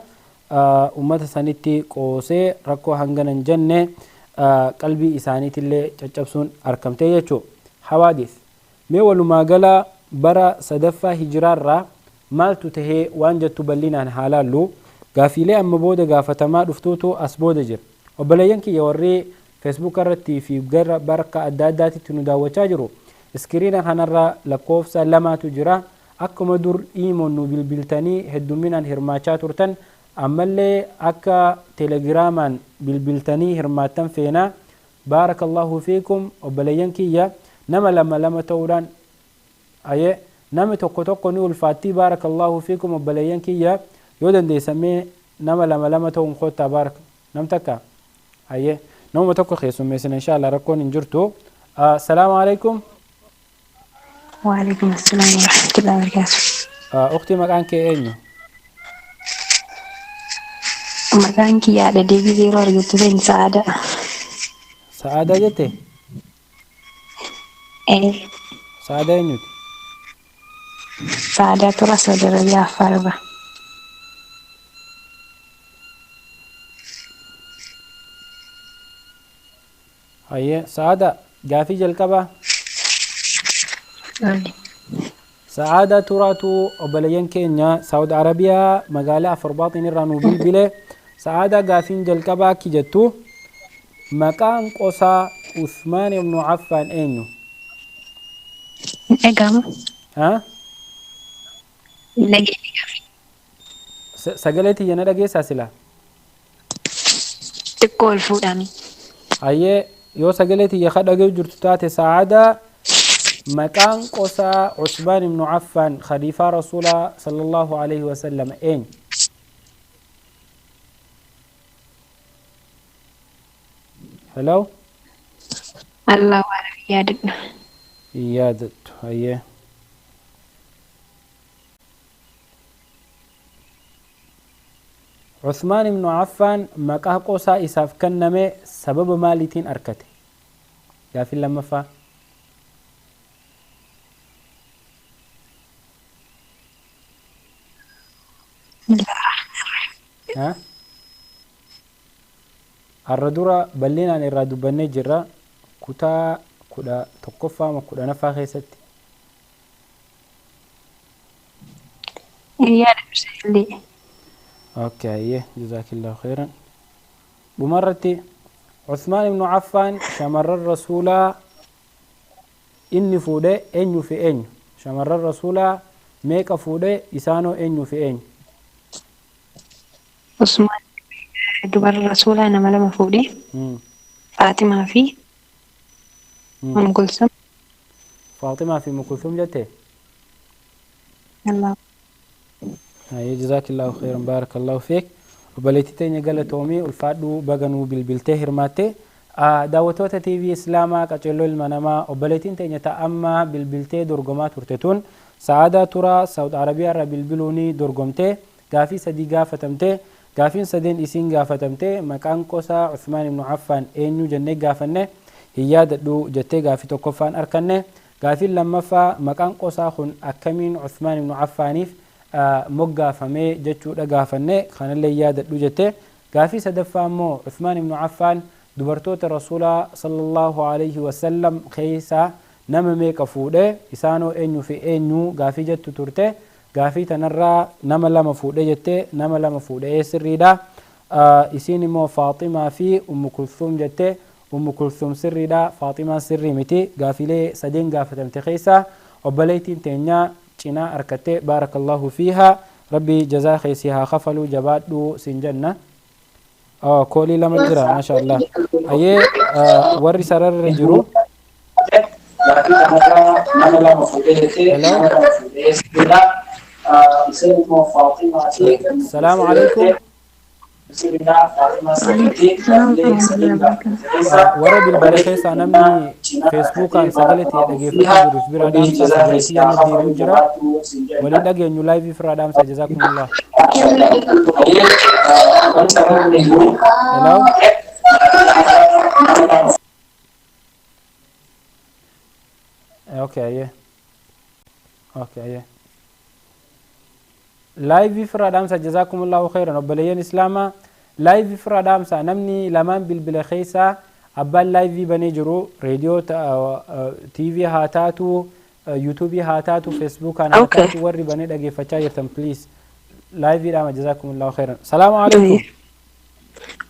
أمة سنتي قوسي ركو هنغن جنة قلبي إسانيت اللي تشبسون أركمتي يچو حوادث مي ولما قال برا صدفة هجرار را مالتو تهي وانجتو بلينا حلالو gaafiilee amma booda gaafatamaa dhuftuutu as booda jira obboleeyyan kiyya warri feesbuuk irratti fi gara bakka adda addaatitti nu daawwachaa jiru iskiriina kanarra lakkoofsa lamaatu jira akkuma dur iimoon nu bilbiltanii heddumminaan hirmaachaa turtan ammallee akka teelegiraamaan bilbiltanii hirmaattan feenaa baarakallahu fiikum obboleeyyan kiyya nama lama lama ta'uudhaan ayee namni tokko tokko ni ulfaattii baarakallahu fiikum obboleeyyan kiyya yoo dandeessamee nama lama lama ta'uun kottaa baaraka nam takka hayyee namuma tokko keessummeessina insha Allah rakkoon hin jirtu. Assalaamu alaikum. Waalaikum assalaam wa rahmatullahi wa barakaatuh. Ukhti maqaan kee eenyu? Maqaan kiyya haadha deebii yeroo argattu ta'in Sa'aadaa. Sa'aadaa jette? Ee. Sa'aadaa eenyuti? Sa'aadaa Turaa Saudi Arabiyaa Affaarraa. Hayyee Sa'aadaa gaafii jalqabaa. Sa'aadaa Turaatu obboleeyyan keenya Saawud Arabiyaa magaalaa Afur-Baaxin irraa nu bilbile. Sa'aadaa gaafiin jalqabaa akki jettu maqaan qosaa Usmaan ibnu Affaan eenyu? Hin dhaga'amu. Haa? Hin dhageenye gaafii. Sagalee tiyya na dhageessaa silaa? Xiqqoo ol fuudhaami. Hayyee yoo sagalee tiyya ka dhaga'u jirtu taate Sa'aadaa maqaan qosaa Usmaan ibnu Affaan khaliifaa Rasuulaa sallallahu alaihi wasallam eenyu? Hello? Allahu a'lam yaadadhu. Yaadattu hayyee. Usmaan ibnu Affaan maqaa qosaa isaaf kenname sababa maaliitiin argate? Gaafii lammaffaa. Har'a dura bal'inaan irraa dubbannee jirra kutaa 11ffaa ama 10ffaa keessatti. Yaadadhu illee. Okay, ayyee, jazaakillahu khairan. Dhumarratti, Usmaan ibnu Affaan shamarran rasuulaa inni fuudhe eenyu fi eenyu? Shamarran rasuulaa meeqa fuudhe, isaanoo eenyu fi eenyu? Usmaan dubara rasuulaa nama lama fuudhe. Faatimaa fi Umm Kulsum. Faaximaa fi Umm Kulsum jette? Allah. Ayyee, jazaakillahu khairan, baarakallahu fiik. Obboleettii teenya, galatoomii, ulfaadhuu, baga nuu bilbiltee hirmaatte. Daawwattoota TV Islaamaa Qaceelloo Ilma Namaa, obboleettiin teenya ta'a amma bilbiltee dorgomaa turte tun Sa'aadaa Turaa Saawud Arabiyaa irraa bilbiluunii dorgomtee gaafii sadii gaafatamte. Gaafiin sadeen isiin gaafatamte, maqaan qosaa Usmaan ibnu Affaan eenyu jennee gaafanne, hin yaadadhu jettee gaafii tokkoffaan arkanne. Gaafiin lammaffaa, maqaan qosaa kun akkamiin Usmaan ibnu Affaaniif moggaafame jechuudha gaafanne, kanallee hin yaadadhu jette. Gaafii sadaffaa immoo, Usmaan ibnu Affaan dubartoota rasuulaa sallallahu alaihi wasallam keessaa nama meeqa fuudhe, isaanoo eenyu fi eenyu gaafii jettu turte. Gaafii tanarraa nama lama fuudhe jette. Nama lama fuudhe sirriidha. Isiin immoo Faaximaa fi Ummu Kulsuum jette. Ummu Kulsuum sirriidha, Faaximaan sirrii miti. Gaafiilee sadeen gaafatamte keessaa obboleettiin teenya cinaa arkatte. Baarakallahu fiihaa, rabbi jazaa keessi haa kafaluu, jabaadhu siin jenna. Koolii lama jira, maasha Allah. Ayyee, warri sararra jiru. Hello. Salaamu alaikum. Warra bilbila keessaa namni Feesbuukaan sagalee ta'e dhageeffachaa jiru bira dhaamsa, sagalee amma deebi'u jira. Waliin dhageenyu, live irraa dhaamsa, jazakumullah. Hello. Okay, ayyee. Okay, ayyee. Live irraa dhaamsa, jazakumullahu khairan. Obboleeyyan Islaamaa, live irraa dhaamsa. Namni lamaan bilbila keessaa abbaan live banee jiru, reediyoo, TV haa taatu, yuutuubii haa taatu, Feesbuukaan haa taatu, warri banee dhageeffachaa jirtan, please live dhaama, jazakumullahu khairan. Salaamu alaikum.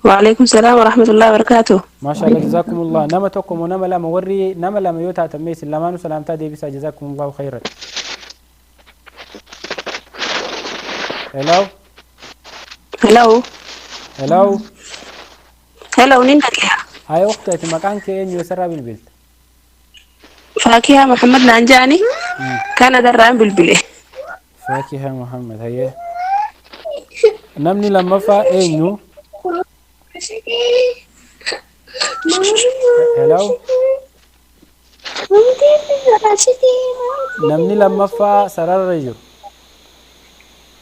وعليكم السلام ورحمة الله وبركاته. Maasha Allah, jazakumullah. Nama tokko moo nama lama? Warri nama lama yoo taatan, mee isin lamaanuu salaamtaa deebisaa, jazakumullahu khairan. Hello. Hello. Hello. Hello, nin dhagaya. Haye, ukhti, ati maqaan kee eenyu, eessarraa bilbilta? Faakihaa Muhammad naan jaani. Kanadarraan bilbile. Faakihaa Muhammad, hayyee. Namni lammaffaa eenyu? Hello. Namni lammaffaa sararra jiru.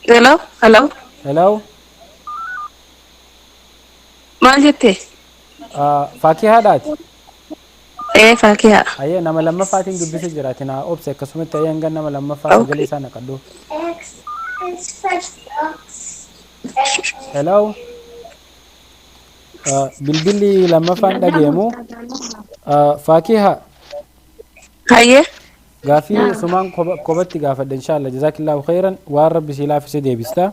Hello, hello. Hello. Maal jette? Faakihaadhaati. Ee, Faakihaa. Hayyee, nama lammaffaatiin dubbisa jiraati naa obse akkasumatti. Hayyee, hanga nama lammaffaa sagalee isaa naqadhu. Hello. Bilbilli lammaffaan dhageemu. Faakiha. Hayyee. Gaafii sumaan kophatti gaafadha, inshallah. Jazaakillahu khairan, waan rabbi sii laafise deebista.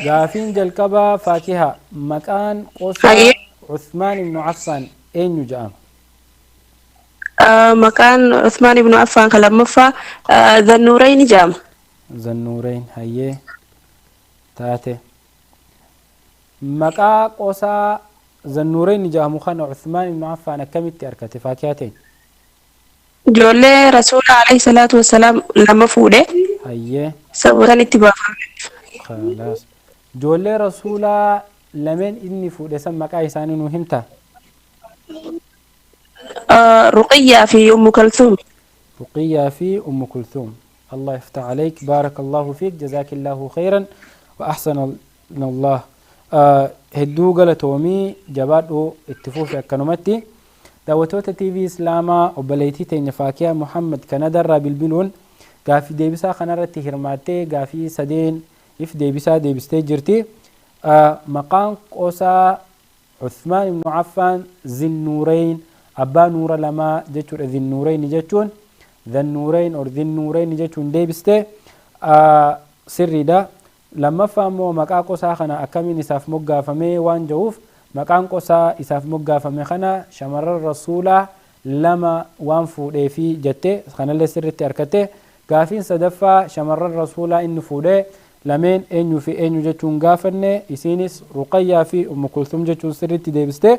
Gaafiin jalqabaa, Faakiha, maqaan qosaa Hayyee. Uthmaan ibnu Affaan eenyu jedhama? Maqaan Uthmaan ibnu Affaan kan lammaffaa Zannuurayni jedhama. Zannuureyn, hayyee, taate. Maqaa qosaa Zannuureyn jedhamu kana Uthmaan ibnu Affaan akkamitti argate, Faakihaa ta'e? Ijoollee Rasuula alayhi salaatu wassalaam lama fuudhe. Hayyee. Sababa san itti baafame. Khalaas. Ijoollee rasuulaa lameen inni fuudhe san maqaa isaanii nuu himta? Ruqiyyaa fi Ummu Kalsuum. رقية في أم كلثوم، الله يفتح عليك، بارك الله فيك، جزاك الله خيرا وأحسن الله. Hedduu galatoomii, jabaadhu, itti fufi akkanumatti. Daawwattoota TV Islaamaa, obboleettii teenya Faakiyaa Muhammad Kanadarraa bilbiluun gaafii deebisaa kanarratti hirmaattee gaafii sadeen if deebisaa deebistee jirti. Maqaan qosaa Uthmaan ibnu Affaan Zinnuureyn, abbaa nuura lamaa jechuudha. Zinnuureyn jechuun, Zannuureyn or Zinnuureyn jechuun deebiste. Sirriidha. Lammaffaa immoo maqaa qosaa kana akkamiin isaaf moggaafame waan jedhuuf, maqaan qosaa isaaf moggaafame kana shamarran rasuulaa lama waan fuudheefi jette, kanallee sirriitti argatte. Gaafiin sadaffaa shamarran rasuulaa inni fuudhee lameen eenyuu fi eenyu jechuun gaafanne, isiinis Ruqayyaa fi Ummu Kulthum jechuun sirriitti deebiste.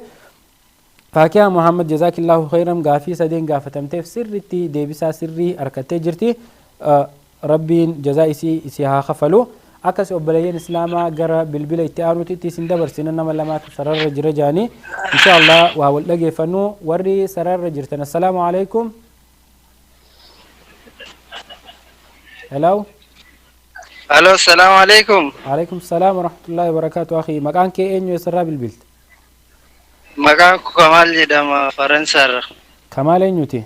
Faakiyaa Muhammad, jazaakillaahu khayran, gaafii sadeen gaafatamteef sirriitti deebisaa sirrii argattee jirti. Rabbiin jazaa isii haa kafalu. Akkas obboleeyyan islaamaa, gara bilbila itti aanutti isin dabarsina. Nama lamaatu sararra jira jaanii, insha Allah waa wal dhageeffannu. Warri sararra jirtan, assalaamu alaikum. Hello. Alo, salaamu alaikum. Alaikum salaam warahmatullahi wabarakatuh. Akhi, maqaan kee eenyu, eessarraa bilbilte? Maqaan koo Kamaal jedhama, Faransaarra. Kamaal eenyuti?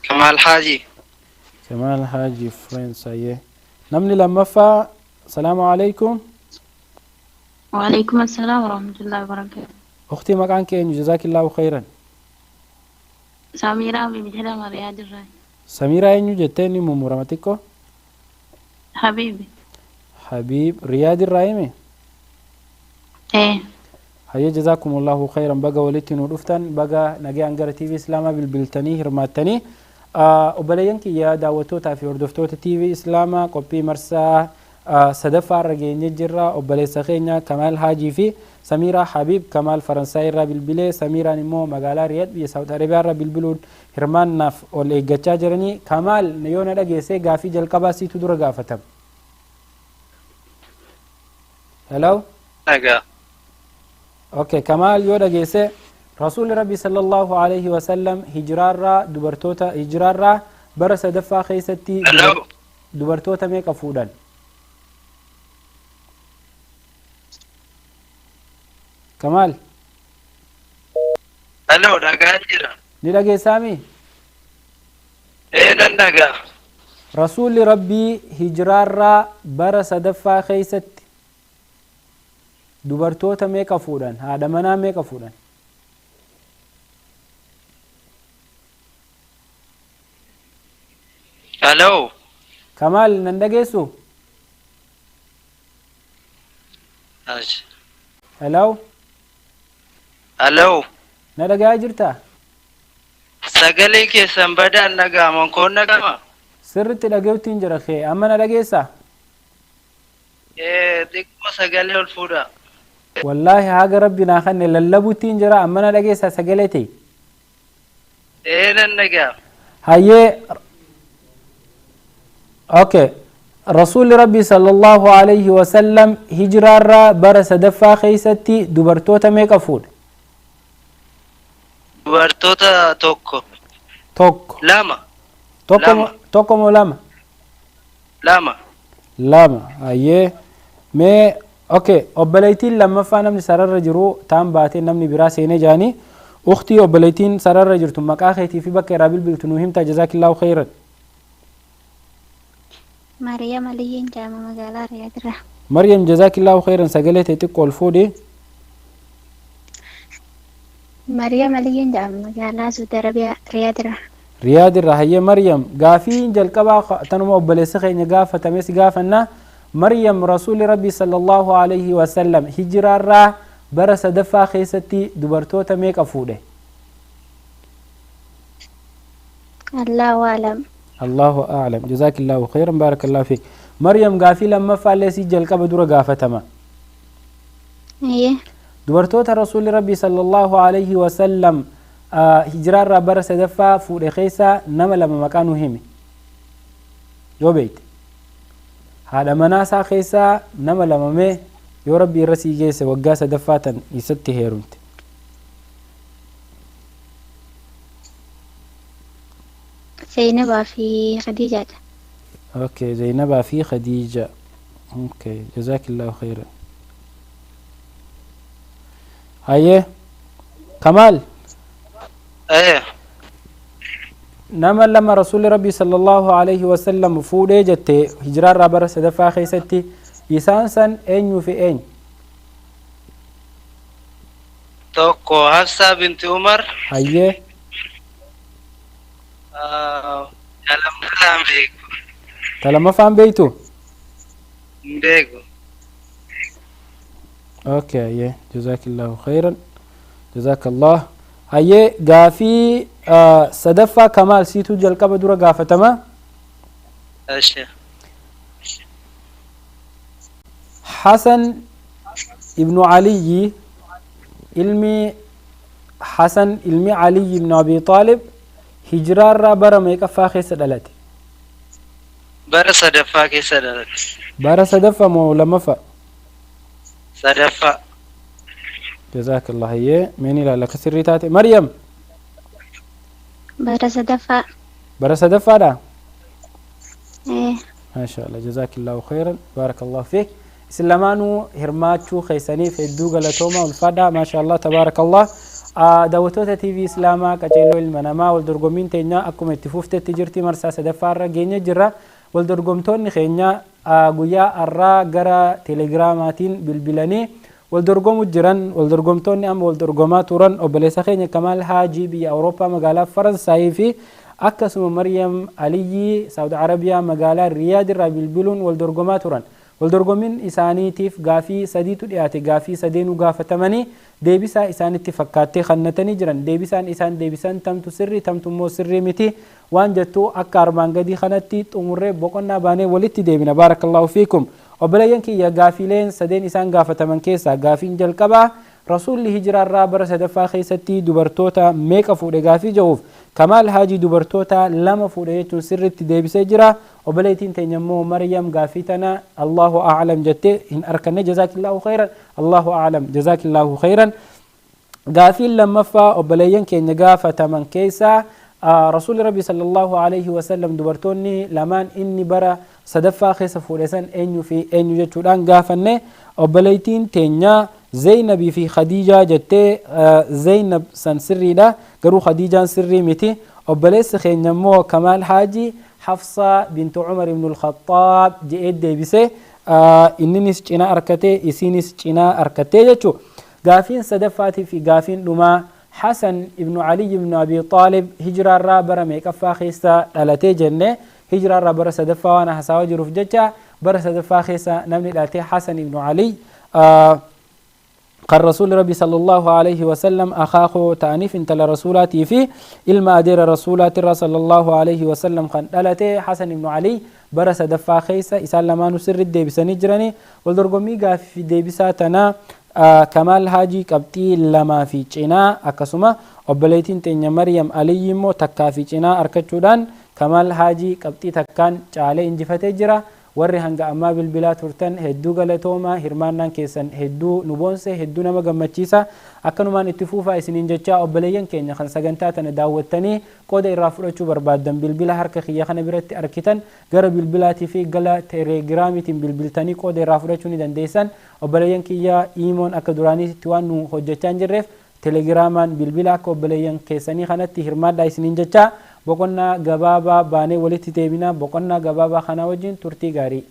Kamaal Haaji. Kamaal Haaji, Faransaayee. Namni lammaffaa, salaamu alaikum. وعليكم السلام ورحمة الله وبركاته. Ukhtii, maqaan kee eenyu? Jazaakillaahu khayran. سميرة حبيب jedhama, Riyaad irraa. Samiiraa eenyu jettee? Ni mummurama xiqqoo. حبيبي. Habiib, Riyaad irraa hime. إيه. Hayyee, jazaakumullahu khayran, baga walitti nu dhuftan, baga nagayaan gara TV Islaamaa bilbiltanii hirmaattanii. Obboleeyyan kiyya, daawwattootaa fi hordoftoota TV Islaamaa, qophii marsaa sadaffaa irra geenye jirra. Obboleessa keenya Kamaal Haajii fi Samiiraa Habiib. Kamaal Faransaay irraa bilbilee, Samiiraan immoo magaalaa Riyaad biyya Saawud Arabiyaa irraa bilbiluun hirmaannaaf ol eeggachaa jiranii. Kamaal, yoo na dhageesse, gaafii jalqabaa siitu dura gaafatama. Hello. Nagaa. Okay, Kamaal, yoo dhageesse, Rasuulli Rabbi sallallahu alaihi wasallam hijiraarraa dubartoota hijiraarraa bara sadaffaa keessatti Hello. dubartoota meeqa fuudhan? Kamaal. Hello, dhagaa jira. Ni dhageessaami? Ee, nan dhagaa. Rasuulli Rabbii hijiraarraa bara sadaffaa keessatti dubartoota meeqa fuudhan? Haadha manaa meeqa fuudhan? Hello. Kamaal, nan dhageessu? Ash. Hello. Hello. Na dhagaa jirtaa? Sagalee keessan badaan dhaga'ama. Koon dhaga'ama? Sirritti dhaga'uutiin jira kee. Amma na dhageessaa? Ee, xiqqoo sagalee ol fuudha. Wallaahi haga rabbi naa kanne lallabuutiin jira. Amma na dhageessaa sagalee ta'e? Ee, nan dhaga'a. Hayyee, okay. Rasuulli Rabbi sallallahu alayhi wasallam hijiraarraa bara sadaffaa keessatti dubartoota meeqa fuudhe? Dubartoota tokko. Tokko. Lama. Tokko. Lama. Tokko moo lama? Lama. Lama. Hayyee, mee okay, obboleettiin lammaffaa namni sararra jiru taan baatee namni biraa seenee jaanii. Uktii, obboleettiin sararra jirtu, maqaa keetii fi bakka irraa bilbiltu nuu himta, jazaakillaahu khayran. Maariyaam Aliyyiin jedhama, magaalaa Riyaad irraa. Maryam, jazaakillaahu khayran, sagalee ta'e xiqqoo ol fuudhi. Maariyaam Aliyyiin jedhama, magaalaa Saudi Arabiyaa Riyaad irraa. Riyaad irraa. Hayyee Maryam, gaafiin jalqabaa tanuma obboleessa keenya gaafatame si gaafanna. Maryam, rasuulli Rabbii sallallahu alayhi wasallam hijiraarraa bara sadaffaa keessatti dubartoota meeqa fuudhe? Allahu a'lam. Allahu a'lam. Jazaakillaahu khayran, baarakallahu fiik. Maryam, gaafii lammaffaa illee si jalqaba dura gaafatama. Hayyee. Dubartoota rasuulli Rabbii sallallahu alayhi wasallam hijiraarraa bara sadaffaa fuudhe keessaa nama lama maqaa nu himi yoo beekte. Haadha manaasaa keessaa nama lama mee, yoo Rabbi irra sii geesse, waggaa sadaffaa tan isatti heerumte. Zainabaa fi Khadiijaadha. Okay, Zainabaa fi Khadiija. Okay, jazaakillaahu khayran. Hayyee Kamaal. Ee. Nama lama rasuulli Rabbii sallallahu alayhi wasallam fuudhee jette hijiraarraa bara sadaffaa keessatti, isaan san eenyuu fi eenyu? Tokko Hafsaa binti Umar. Hayyee. Lammaffaan beeku. Ta lammaffaan beeytu? Hin beeku. Okay, hayyee, jazaakillahu khayran, jazaakallah. Hayyee, gaafii sadaffaa Kamaal siitu jalqaba dura gaafatama. Eshi. Hasan ibnu Aliyyi, ilmi Hasan ilmi Aliyyi ibnu Abi Xaalib hijiraarraa bara meeqaffaa keessa dhalate? Bara sadaffaa keessa dhalate. Bara sadaffaa moo lammaffaa? Sadaffaa. Jazaakallah. Hayyee, mee ni ilaalla akka sirrii taate. Maryam. Bara sadaffaa. Bara sadaffaadha? Ee. Maasha Allah, jazaakillahu khayran, baarakallahu fiik. Isin lamaanuu hirmaachuu keessaniif hedduu galatooma, ulfaadhaa. Maasha Allah, tabaarakallah. Daawwattoota TV Islaamaa Qaceelloo Ilma Namaa, wal dorgommiin teenya akkuma itti fuftetti jirti, marsaa sadaffaa irra geenye jirra. Wal dorgomtoonni keenya guyyaa har'aa gara telegiraamaatiin bilbilanii wal dorgomu jiran. Wal dorgomtoonni amma wal dorgomaa turan obboleessa keenya Kamaal Haajii biyya Awurooppaa magaalaa Faransaayii fi akkasuma Maryam Aliyyii Saawud Arabiyaa magaalaa Riyaad irraa bilbiluun wal dorgomaa turan. Wal dorgommiin isaaniitiif gaafii sadiitu dhiyaate, gaafii sadeenuu gaafatamanii deebisaa isaanitti fakkaattee kannatanii jiran. Deebisaan isaan deebisan tamtu sirrii, tamtu immoo sirrii miti waan jettu akka armaan gadii kanatti xumurree boqonnaa baanee walitti deebina. Baarakallahu fiikum. Obboleeyyan kiyya, gaafiileen sadeen isaan gaafataman keessaa gaafiin jalqabaa Rasuulli hijiraarraa bara sadaffaa keessatti dubartoota meeqa fuudhe gaafii jedhuuf, Kamaal Haajii dubartoota lama fuudhe jechuun sirriitti deebisee jira. Obboleettiin teenya immoo Maryam gaafii tana Allahu a'lam jettee hin arkanne. Jazaakillahu khayran, Allahu a'lam, jazaakillahu khayran. Gaafiin lammaffaa obboleeyyan keenya gaafataman keessaa Rasuulli Rabbi sallallahu alaihi wasallam dubartoonni lamaan inni bara sadaffaa keessa fuudhe san eenyu fi eenyu jechuudhaan gaafanne. Obboleettiin teenya Zeynabii fi Khadiijaa jettee, Zeynab san sirriidha, garuu Khadiijaan sirrii miti. Obboleessi keenya immoo Kamaal Haajii Hafsaa bintu Umar ibn al-Khattaab je'ee deebise. Inninis cinaa arkate, isiinis cinaa arkattee jechuu. Gaafiin sadaffaatii fi gaafiin dhumaa Hasan ibnu Ali ibnu Abi Xaalib hijiraarraa bara meeqaffaa keessa dhalatee jenne. Hijiraarraa bara sadaffaa waan hasaawaa jiruuf jecha, bara sadaffaa keessa namni dhalate Hasan ibnu Ali kan Rasuulli Rabbi sallallahu alaihi wasallam akaakoo ta'aniif intala Rasuulaatii fi ilma adeera Rasuulaatirraa sallallahu alaihi wasallam kan dhalate Hasan ibnu Ali bara sadaffaa keessa, isaan lamaanuu sirriitti deebisanii jiranii. Wal dorgommii gaaffii deebisaa tana Kamaal Haajii qabxii 2 fi cinaa, akkasuma obboleettiin teenya Maryam Aliyyi immoo 1 fi cinaa arkachuudhaan Kamaal Haajii qabxii takkaan caalee injifatee jira. Warri hanga ammaa bilbilaa turtan hedduu galatoomaa, hirmaannaan keessan hedduu nu boonse, hedduu nama gammachiisa. Akkanumaan itti fuufaa isiniin jechaa, obboleeyyan keenya kan sagantaa tana daawwattanii qooda irraa fudhachuu barbaaddan bilbila harka kiyya kana biratti arkitan gara bilbilaatii fi gala telegiraamiitiin bilbiltanii qooda irraa fudhachuu ni dandeessan. Obboleeyyan kiyya, iimoon akka duraaniitti waan nu hojjechaa hin jirreef telegiraamaan bilbila akka obboleeyyan keessanii kanatti hirmaadhaa isiniin jechaa, boqonnaa gabaabaa baanee walitti deebina. Boqonnaa gabaabaa kanaa wajjin turtii gaarii.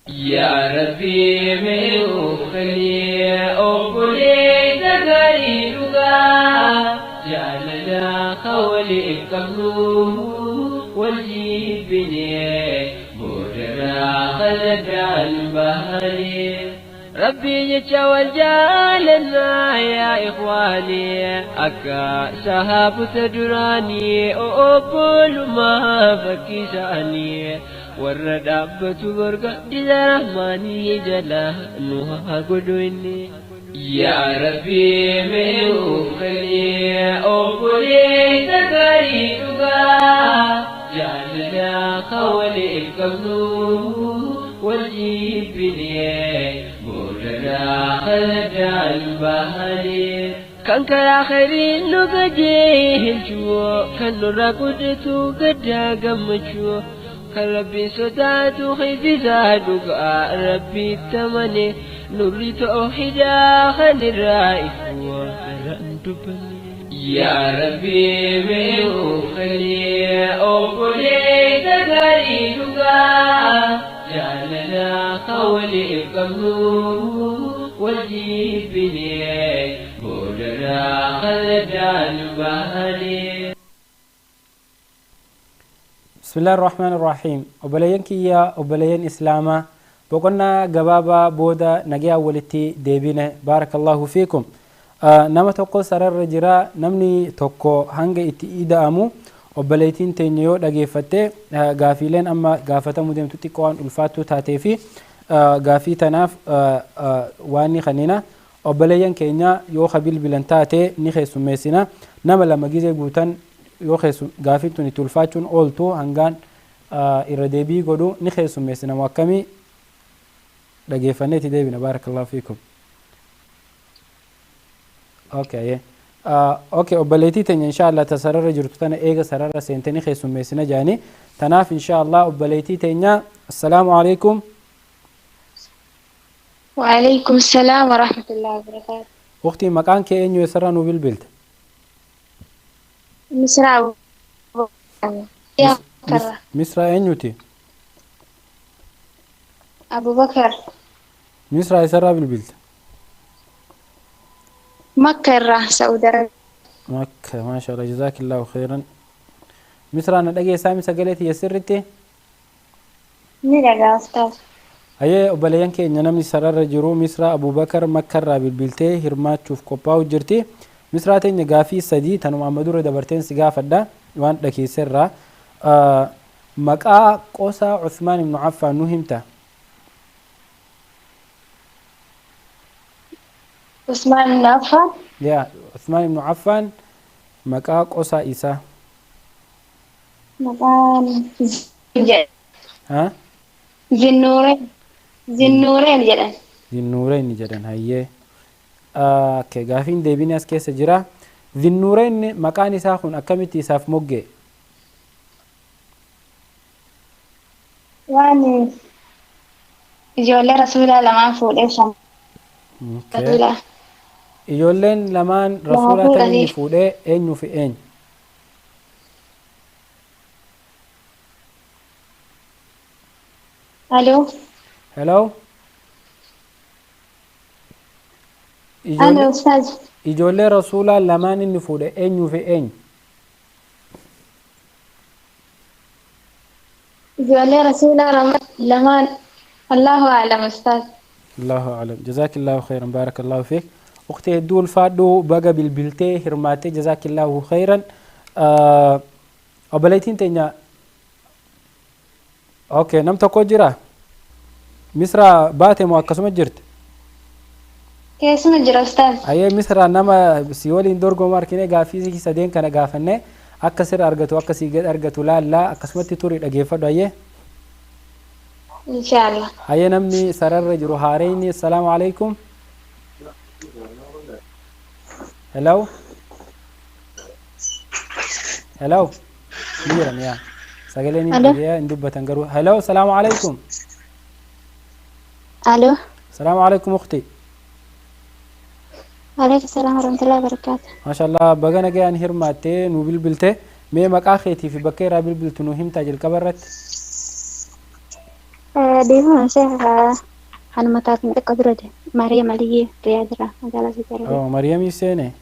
Yaa Rabbii mee nuuf kenni obboleessa gaarii dhugaa, jaalala ka waliif qabnu wal jibbine boodarraa kan addaan bahane. Rabbii jecha wal jaalannaa yaa ikhwaani, akka sahaabota duraanii obbolummaa fakkii isaanii, warra dhaabbatu borga dila rahmaanii jala nu haa godhu inni. Yaa Rabbii mee nuuf kenni obboleessa gaarii dhugaa, jaalala ka waliif qabnu wal jibbine boodarraa kan addaan bahane. Kan karaa khayriin nu qajeelchu, kan nurraa guddatu gaddaa gammachuu, kan Rabbiin sodaatu keessi isaa dhugaa Rabbitti amane, nurri toohidaa kan irraa ifu irraan dubbanne. Yaa Rabbii mee nuuf kenni obboleessa gaarii dhugaa, jaalala ka waliif qabnu wal jibbine boodarraa kan addaan bahane. Bismillaahi Rahmaani Rahiim. Obboleeyyan kiyya, obboleeyyan Islaamaa, boqonnaa gabaabaa booda nagayaa walitti deebine. Baarakallahu fiikum. Nama tokko sararra jira. Namni tokko hanga itti ida'amu obboleettiin teenya yoo dhageeffatte, gaafiileen amma gaafatamuu deemtu xiqqoo waan ulfaattuu taatee fi gaafii tanaaf waan ni kannina. Obboleeyyan keenya yoo ka bilbilan taate ni keessummeessina. Nama lama gizee guutan yoo gaafiin tun itti ulfaachuun ooltu, hangaan irra deebii godhu ni keessummeessina. Moo akkamii dhageeffannee itti deebina? Baarakallahu fiikum. Okay. Okay, obboleettii teenya insha Allah ta sararra jirtu tana eega sararra seente ni keessummeessina jaanii. Tanaaf insha Allah obboleettii teenya, assalaamu alaikum. وعليكم السلام ورحمة الله وبركاته. Ukhtii, maqaan kee eenyu? Eessarraa nuu bilbilte? Misraa يا بكر. Misraa eenyuti? أبو بكر. Misraa, eessarraa bilbilte? مكة الرا سعودي عربية. Makka, maasha Allah, jazaakillahu khairan. Misraa, na dhageessaa mi sagalee tiyya sirritti? Ni dhagaa ustaaz. Hayyee, obboleeyyan keenya, namni sararra jiru Misraa Abubakar Makkarraa bilbiltee hirmaachuuf qophaa'u jirti. Misraa teenya, gaafii sadii tanuma amma dura dabarteen si gaafadha waan dhageesserraa. Maqaa qosaa Uthmaan ibnu Affaan nu himta? Usmaan ibn Affaan. Yaa, Uthmaan ibnu Affaan maqaa qosaa isaa. Maqaan jedhan. Ha? Zinnuureen. Zinnuureen jedhan. Zinnuureen jedhan, hayyee. Okay, gaafiin deebiin as keessa jira. Zinnuureen maqaan isaa kun akkamitti isaaf mogge? Waan ijoollee rasuulaa lamaan fuudhee shan. Rasuulaa. Ijoolleen lamaan Lama rasuulaa tan inni fuudhanii. Fuudhee eenyuu fi eenyu? Aloo. Hello? Aloo ustaaz. Ijoollee rasuulaa lamaan inni fuudhe eenyuu fi eenyu? Ijoollee rasuulaa lamaan Allahu a'lam ustaaz. Allahu a'lam. Jazaakillahu khairan, baarakallahu fiik. Ukhti, hedduu ulfaadhu, baga bilbiltee hirmaattee, jazaakillahu khairan. Obboleettiin teenya, okay, nam tokko jira. Misraa baate moo akkasuma jirti? Keessuma jira ustaaz. Ayyee, Misraa, nama si waliin dorgomu argine. Gaaffii sadeen kana gaafanne akka sirra argatu, akka sii gad argatu laallaa. Akkasumatti turi, dhageeffadhu, ayyee. Inshaallah. Ayyee, namni sararra jiru haareyni, assalaamu alaikum. Hello? Hello? Ni jiran yaa. Sagaleen hin Alo. dhagaya, hin dubbatan garuu. Hello, assalaamu alaikum. Aloo. Assalaamu alaikum, ukhti. Alaikum salaam warahmatullahi wabarakatuh. Maasha Allah, baga nagayaan hirmaattee nu bilbilte. Mee maqaa keetii fi bakka irraa bilbiltu nu himtaa jalqaba irratti? Deemuma sheekh kanuma taatiin xiqqoo dura de Maariyaam Aliyyee, Riyaad irraa, magaalaa Saudi Arabiyaa. Oh, Maryamii seene.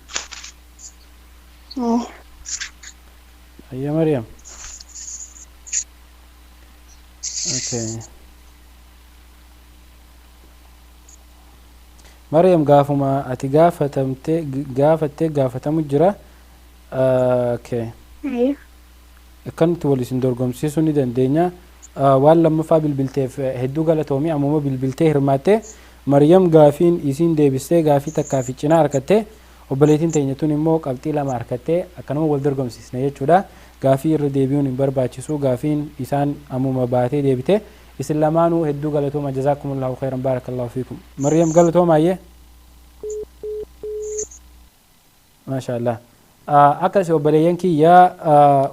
Ayya, Maryam. Okay. Maryam, gaafuma ati gaafatamte gaafattee gaafatamu jira. Okay. Ayyoo. Akkanatti wal isin dorgomsiisuu ni dandeenya. Waan lammaffaa bilbilteef hedduu galatoomii. Ammuma bilbiltee hirmaatte. Maryam gaafiin isiin deebistee gaafii takkaa fi cinaa harkatte, obboleettiin teenya tun immoo qabxii lama harkattee, akkanuma wal dorgomsiisne jechuudha. Gaafii irra deebi'uun hin barbaachisu, gaafiin isaan ammuma baatee deebite. Isin lamaanuu hedduu galatooma, jazaakumullahu khairan, baarakallahu fiikum. Maryam, galatoomaa. Maasha Allah. Akkas obboleeyyan kiyya,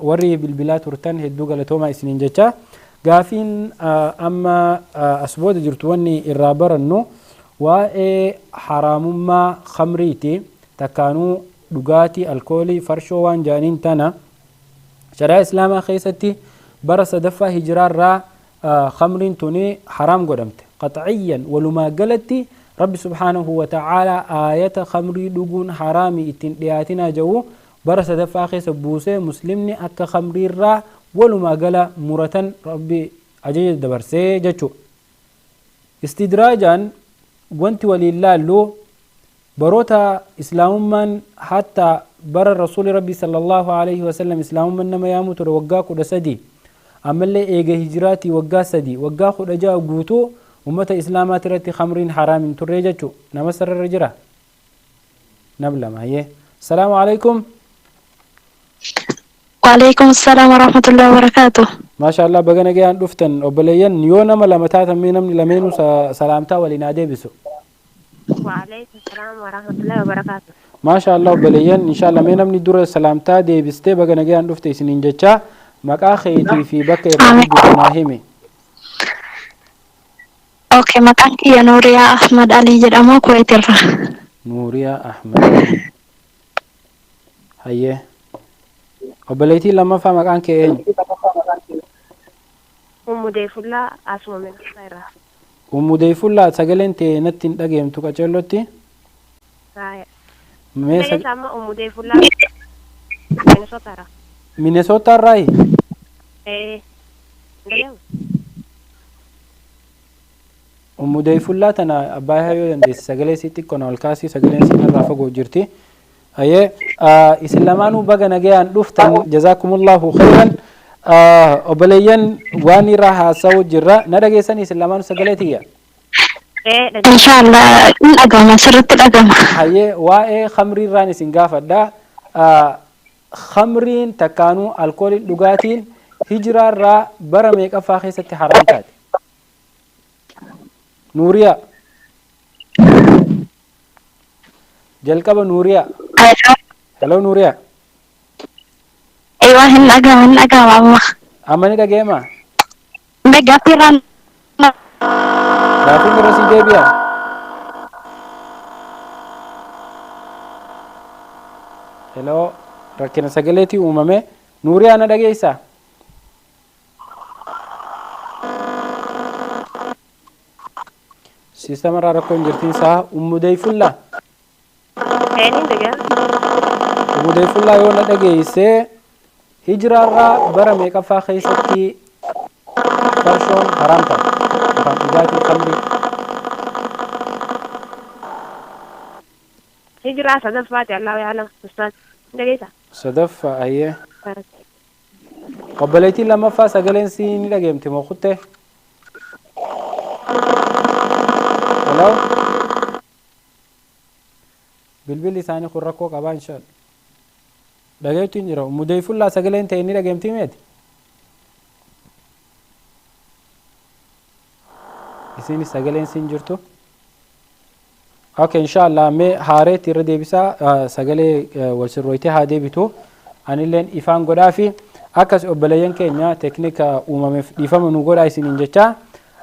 warri bilbilaa turtan hedduu galatoomaa isiniin jecha. Gaafiin amma as booda jirtu, wanni irraa barannu waa'ee haraamummaa khamriiti, takkaanuu dhugaatii alkoolii, farshoo waan jaaniin tana. Shari'aa islaamaa keessatti bara sadaffaa hijiraarraa khamriin tuni haraam godhamte qaxciyyan. Walumaa galatti Rabbi subhaanahu wa ta'aalaa aayata khamrii dhuguun haraami, ittiin dhiyaatinaa jedhu bara sadaffaa keessa buusee, muslimni akka khamriirraa Walumaa gala muratan Rabbi ajaja dabarsee jechuu. Istidraajaan wanti waliin laallu baroota islaamummaan hatta bara rasuuli Rabbi sallallahu alaihi wasallam islaamummaan nama yaamu ture waggaa 13, ammallee eega hijiraatii waggaa 3, waggaa 16 guutuu ummata islaamaati irratti khamriin haraam hin turre jechuu. Nama sararra jira nab lama. Hayyee, salaamu alaikum. Waalaikum salaam warahmatullahi wabarakatuh. Maasha Allah, baga nagayaan dhuftan obboleeyyan. Yoo nama lama taatan, mee namni lameenuu salaamtaa waliin haa deebisu. Waalaikum salaam warahmatullahi wabarakatuh. Maasha Allah obboleeyyan, inshallah mee namni dura salaamtaa deebistee baga nagayaan dhufte isiniin jechaa, maqaa keetii fi bakka irraa dubbatu naa himi. Okay, maqaan kiyya Nuuriyaa Ahmad Alii jedhama, Kuwait irraa. Nuuriyaa Ahmad Alii. Hayyee. Obboleettiin lammaffaa maqaan kee eenyu? Ummu Deefullaa, asuma Minnesota irraa. Ummu Deefullaa, sagaleen tee natti hin dhageemtu qaceellotti. Haaya. Mee Dhageessa amma? Ummu Deefullaa, Minnesota irraa. Minnesota irraayi? Ee. Dhageemu? Ummu Deefullaa tana abbaa yoo dandeesse sagalee sii xiqqoo na ol kaasii, sagaleen siin irraa fagoo jirti. Hayyee, isin lamaanuu baga nagayaan dhuftan, jazaakumullahu khayran. Obboleeyyan, waan irraa haasa'u jirra, na dhageessanii isin lamaanuu sagalee tiyya? Ee, dhageessa. Inshallah in dhagama, sirritti dhagama. Hayyee, waa'ee khamrii irraan isin gaafadha. Khamriin takkaanuu alkooliin dhugaatiin hijiraarraa bara meeqaffaa keessatti haraam taate? Nuuriyaa. Jalqaba Nuuriyaa. Hello Nuuriyaa. Eewwa, hin dhagama, hin dhagama amma. Amma ni dhageema? Mee gaaffii irraan Gaaffiin irra sii deebi'a. Hello, rakkina sagaleetii uumame. Nuuriyaa, na dhageessaa? Siistama irraa rakkoon jirtiin isaa. Ummu Deefullaa. Ee, niin dhageema. Ummu Deefullaa, yoo na dhageessee, hijiraarraa bara meeqaffaa keessatti farshoon haraam taate? Yookaan dhugaatiin khamrii. Hijiraa sadaffaati, Allahu ya'lam. Ustaaz. Dhageessa? Sadaffaa, hayyee. Obboleettiin lammaffaa sagaleen sii ni dhageemti moo kuttee? Hello? Bilbilli isaanii kun rakkoo qabaa inshallah. Dhageettu hin jira. Ummu Deefullaa, sagaleen ta'e ni dhageemtii meeti? Isinis sagaleen siin jirtu? Okay, inshallah mee haareetti irra deebisaa, sagalee wal sirrooytee haa deebitu. Anilleen ifaan godhaa fi akkas obboleeyyan keenya teeknika uumameef dhiifama nu godhaa isiniin jecha.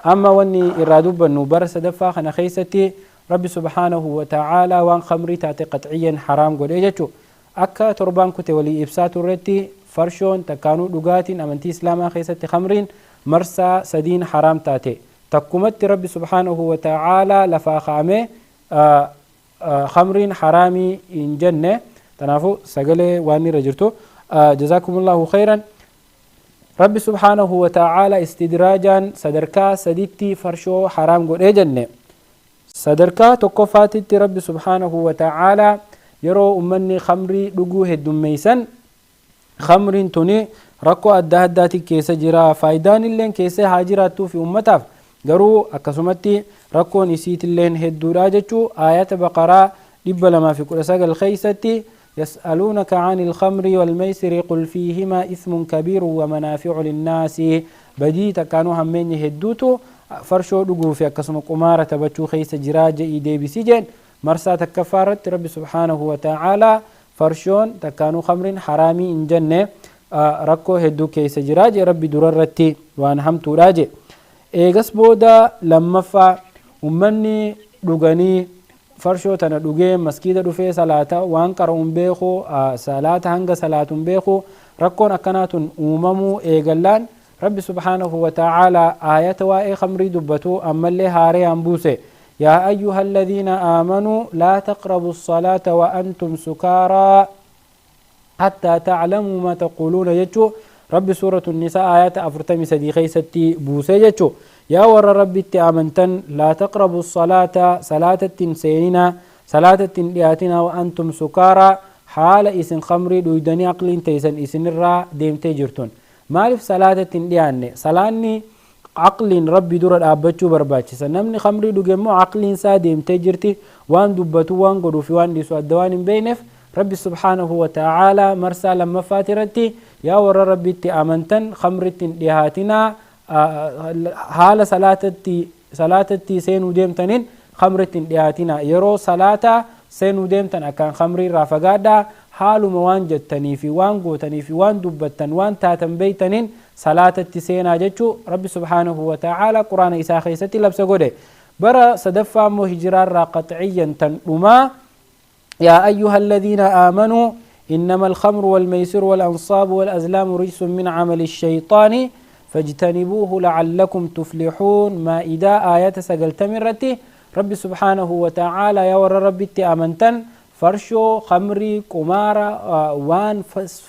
Amma wanni irraa dubbannu bara sadaffaa kana keessatti Rabbi subhaanahu wa ta'aalaa waan khamrii taate qaxciyyan haraam godhee jechu. Akka torbaan kute walii ibsaa turretti, farshoon takkaanuu dhugaatiin amantii islaamaa keessatti khamriin marsaa sadiin haraam taate. Takkumatti Rabbi subhaanahu wa ta'aalaa lafaa kaa'amee khamriin haraamii hin jenne. Kanaafuu sagalee waan irra jirtu, jazaakumullahu khayran. Rabbi subhaanahu wa ta'aalaa istidraajaan sadarkaa saditti farshoo haraam godhee jenne. Sadarkaa tokkoffaatitti Rabbi subhaanahu wa ta'aalaa yeroo ummanni khamrii dhuguu heddummeeysan, khamriin tuni rakkoo adda addaati keessa jira, faayidaan illeen keessa haa jiraattuu fi ummataaf garuu akkasumatti rakkoon isiitilleen hedduudha jechuu aayata Baqaraa 219 keessatti: يسألونك عن الخمر والميسر قل فيهما إثم كبير ومنافع للناس. Badii takkaanuu hammeenyi hedduutu farshoo dhuguu fi akkasuma qumaara taphachuu keessa jiraa je'ii deebisii jeen. Marsaa takkaffaa irratti Rabbi subhaanahu wa ta'aalaa farshoon takkaanuu khamriin haraamii hin jenne, rakkoo hedduu keessa jiraa jee Rabbi durarratti, waan hamtuudha jee. Eegas booda lammaffaa ummanni dhuganii farshoo tana dhugee maskiida dhufee salaata waan qara'uun beeku, salaata hanga salaatuun beeku, rakkoon akkanaa tun uumamuu eegallaan Rabbi subhaanahu wa ta'aalaa aayata waa'ee khamrii dubbatu ammallee haareyaan buuse: يا أيها الذين آمنوا لا تقربوا الصلاة وأنتم سكارى حتى تعلموا ما تقولون jechuu. Rabbi suuratu nisaa ayata 43 keeysatti buusee jechu. Yaa warra Rabbitti amantan, laa taqrabu salaata, salaatattin seenina, salaatattin dhiyaatina, wa antum sukaaraa, haala isin khamrii dhuydanii aqliin teeysan isinirraa deemtee jirtun. Maaliif salaatatti hin dhiyaanne? Salaanni aqliin Rabbi dura dhaabbachuu barbaachisa. Namni khamrii dhuge immoo aqliin isaa deemtee jirti, waan dubbatu, waan godhuu fi waan dhiisu adda waan hin beekneef. Rabbi subhaanahu wa ta'aalaa marsaa lammaffaati irratti, yaa warra Rabbitti amantan, khamritti hin dhihaatinaa, haala salaatatti seenuu deemtaniin khamritti hin dhihaatinaa, yeroo salaata seenuu deemtan akkaan khamrii irraa fagaadhaa, haaluma waan jettanii fi waan gootanii fi waan dubbattan, waan taatan beeytaniin salaatatti seenaa jechuu Rabbi subhaanahu wa ta'aalaa quraana isaa keessatti labsa godhe. Bara sadaffaa immoo hijiraarraa qaxciyyan tan dhumaa, يا أيها الذين آمنوا إنما الخمر والميسر والأنصاب والأزلام رجس من عمل الشيطان فاجتنبوه لعلكم تفلحون. مائدة آيات سقلتمرتي رب سبحانه وتعالى يا ور ربي أمنتن، فرشو، خمري، قمارة، وان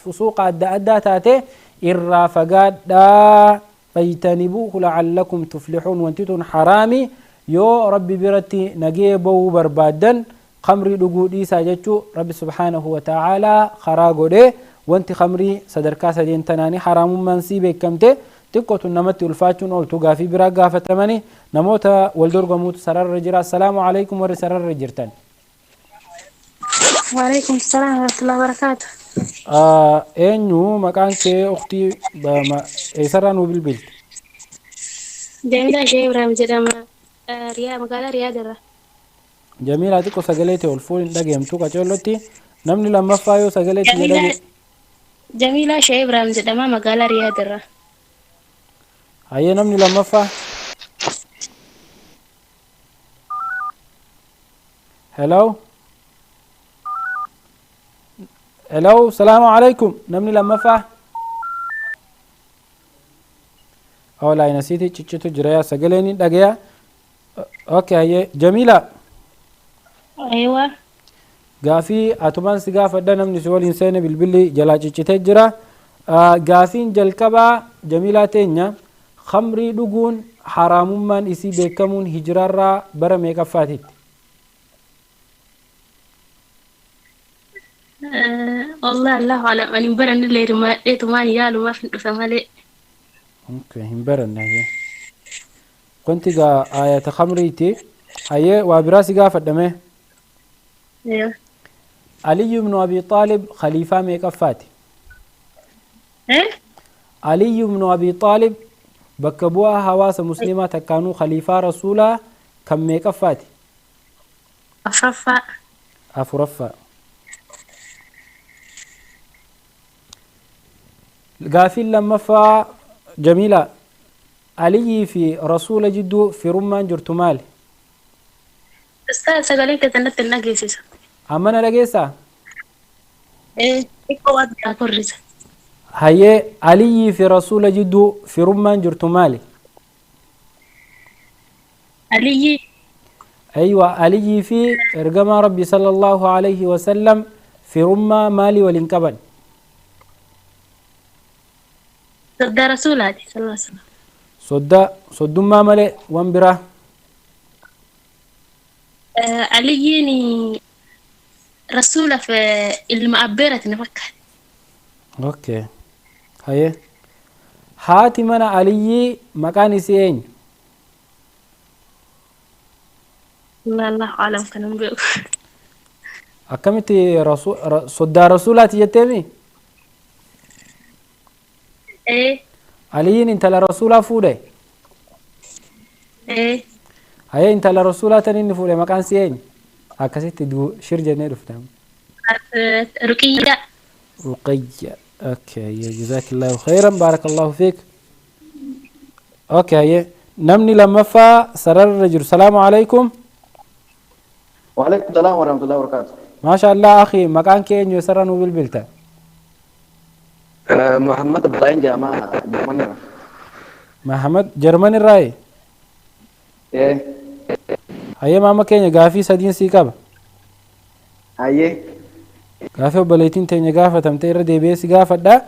فسوق أدى أدى تاتي إرى فقاد فاجتنبوه لعلكم تفلحون. وانتتون حرامي يو ربي برتي نجيبو بربادا خمري dhuguu dhiisaa jechuu Rabbi subhaanahu wa ta'aalaa karaa godhe. Wanti khamrii sadarkaa sadeen tanaanii haraamummaan sii beekamte. Xiqqootu namatti ulfaachuun ooltu. Gaafii biraa gaafatamanii namoota wal dorgomuutu sararra jira. Assalaamu alaikum warri sararra jirtan. وعليكم السلام ورحمة الله وبركاته. Eenyu maqaan kee, uktii? Eessarraa nuu bilbilte? Jamiilaa Shee Ibrahim jedhama. Riyaa, magaalaa Riyaad irraa. Jamiilaa, xiqqoo sagalee ta'e ol fuul hin dhageemtu qaceellotti. Namni lammaffaa yoo sagalee ta'e dhage. Jamiilaa Shee Ibrahim jedhama, magaalaa Riyaad irraa. Hayyee, namni lammaffaa. Hello, hello, salaamu alaikum. Namni lammaffaa. Oh, laayinasiiti ciccitu jira, yaa sagaleen hin dhagaya. Okay, hayyee Jamiila. Aywa. Gaafii atumaan si gaafadha, namni si waliin seene bilbilli jalaa ciccitee jira. Gaafiin jalqabaa, Jamiilaa teenya, khamrii dhuguun haraamummaan isii beekamuun hijiraarraa bara meeqaffaatitti? Wallah, Allahu alam, ani hin baranne illee, hirmaadheetumaan yaalumaaf hin dhufe malee. Okay, hin baranne. Hayyee, wanti gaa ayata khamriiti. Hayyee, waa biraa si gaafadhame. Aywa. Aliyyu ibnu Abi Xaalib khaliifaa meeqaffaati? Eh? Aliyyu ibnu Abi Xaalib bakka bu'aa hawaasa muslimaa takkaanuu khaliifaa rasuulaa kan meeqaffaati? Afraffaa. Afuraffaa. Gaafiin lammaffaa, Jamiila, Aliyyii fi rasuula jidduu firummaan jirtu maali? Ustaaz, sagalee keessan natti hin dhageessisu. Amma na dhageessaa? Eh, xiqqoo waan biraa korrisa. Hayyee, Aliyyii fi rasuula jidduu firummaan jirtu maali? Aliyyi. Aywa, Aliyyii fi ergamaa Rabbi sallallahu alayhi wasallam firummaa maalii waliin qaban? Soddaa rasuulaati sallallahu alaihi wasallam. Soddaa, soddummaa malee waan biraa? Aliyyiin rasuulaaf ilma abbeerati na fakkaate. Okay, hayyee, haati mana Aliyyii maqaan isii eenyu? Allahu alam, kan hin beeku. Akkamitti soddaa rasuulaati jetteemi? Eh. Aliyyiin intala rasuulaa fuudhe? Eh. Hayyee, intala rasuulaa tan inni fuudhe maqaan isii eenyu? Akkasitti shir jennee dhufte. Ruqiyyaa. Ruqayya. Okay, jazakallahu khairan, barakallahu fiik. Okay, hayyee, namni lammaffaa sararra jiru. Salaamu alaikum. وعليكم السلام ورحمة الله وبركاته. Maasha Allah, akhi, maqaan kee eenyu? Eessarraa nuu bilbilta? محمد إبراهيم جماعة جرمانيا. Mahamad Jarman irraayi? إيه. Hayyee, maama keenya, gaafii sadiin sii qaba. Hayyee. Gaafii obboleettiin teenya gaafatamte irra deebi'ee si gaafadha.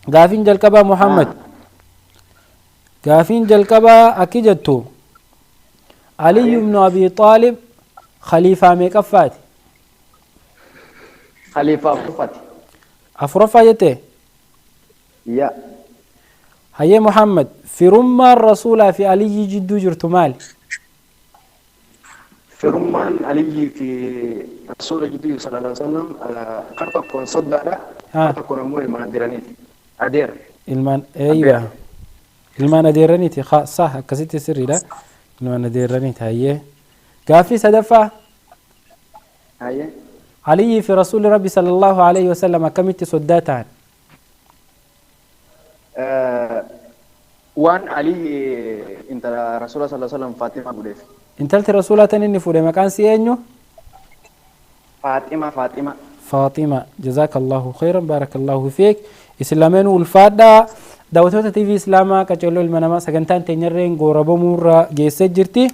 Gaafiin jalqabaa Muhammad. Gaafiin jalqabaa akki jettu Aliyyu ibnu Abi Xaalib khaliifaa meeqaffaati? Khaliifaa afuraffaati. Afuraffaa jette? Yaa. Hayyee Muhammad, firummaan Rasuulaa fi Aliyyii jidduu jirtu maali? Firummaan Aliyyii fi Rasuula jidduu jiru sallallahu alaihi wasallam kar tokkoon soddaadha. Kar tokkoon ammoo ilmaan adeeraniiti. Adeera. Ilmaan eeywa. Ilmaan adeeraniiti. Sah, akkasitti sirriidha. Ilmaan adeeraniiti. Hayyee. Gaaffii sadaffaa. Hayyee. Aliyyii fi Rasuulli Rabbi sallallahu alaihi wasallam akkamitti soddaa ta'an? Waan Aliyyi intala Rasuula sallallahu alaihi wasallam Faaximaa godheef. Intalti Rasuulaa tan inni fuudhe maqaan si eenyu? Faaxima, Faaxima. Faaxima. Jazaakallahu khayran, baarakallahu fiik. Isin lameenuu ulfaadhaa. Daawwattoota TV Islaamaa qaceelloo ilma namaa, sagantaan teenyarreen goorabamuurra geessee jirti.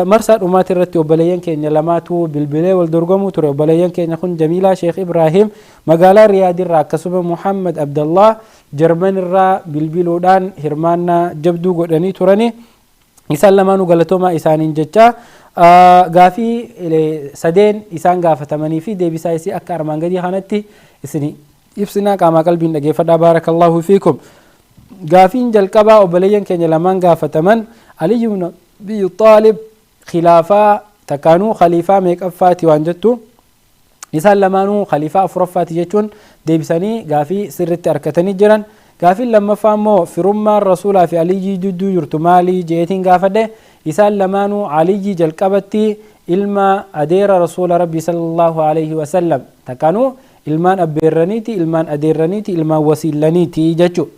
Marsaa dhumaati irratti obboleeyyan keenya lamaatu bilbilee wal dorgomuu ture. Obboleeyyan keenya kun Jamiilaa Sheekh Ibraahim magaalaa Riyaad irraa, akkasuma Muhammad Abdallah Jarman irraa bilbiluudhaan hirmaannaa jabduu godhanii turani. Isaan lamaanuu galatoomaa isaaniin jecha, gaafii sadeen isaan gaafatamanii fi deebisaa isii akka armaan gadii kanatti isin ibsinaa, qaamaa qalbiin dhageeffadhaa, baarakallahu fiikum. Gaafiin jalqabaa obboleeyyan keenya lamaan gaafataman, Aliyyu ibn Abi Xaalib khilaafaa takkaanuu khaliifaa meeqaffaati waan jettu, isaan lamaanuu khaliifaa afuraffaati jechuun deebisanii gaafii sirritti harkatanii jiran. Gaafiin lammaffaa immoo firummaan Rasuulaa fi Aliyyii jidduu jirtu maalii jeetiin gaafadhe, isaan lamaanuu Aliyyii jalqabatti ilma adeera Rasuula Rabbii sallallahu alaihi wasallam, takkaanuu ilmaan abbeerraniiti, ilmaan adeerraniiti, ilmaan wasiillaniiti jechuu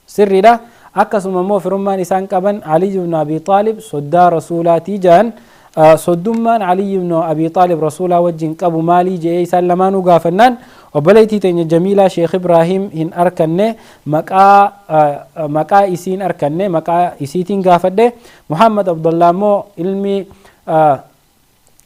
sirriidha. Akkasuma immoo firummaan isaan qaban Aliyyi ibn Abi Xaalib soddaa Rasuulaatii jedhan. Soddummaan Aliyyi ibn Abi Xaalib Rasuulaa wajjin qabu maalii jedhee isaan lamaanuu gaafannaan, obboleettii teenya Jamiilaa Sheekh Ibraahim hin arkanne, maqaa isiin arkanne, maqaa isiitiin gaafadhe. Muhammad Abdullah immoo ilmi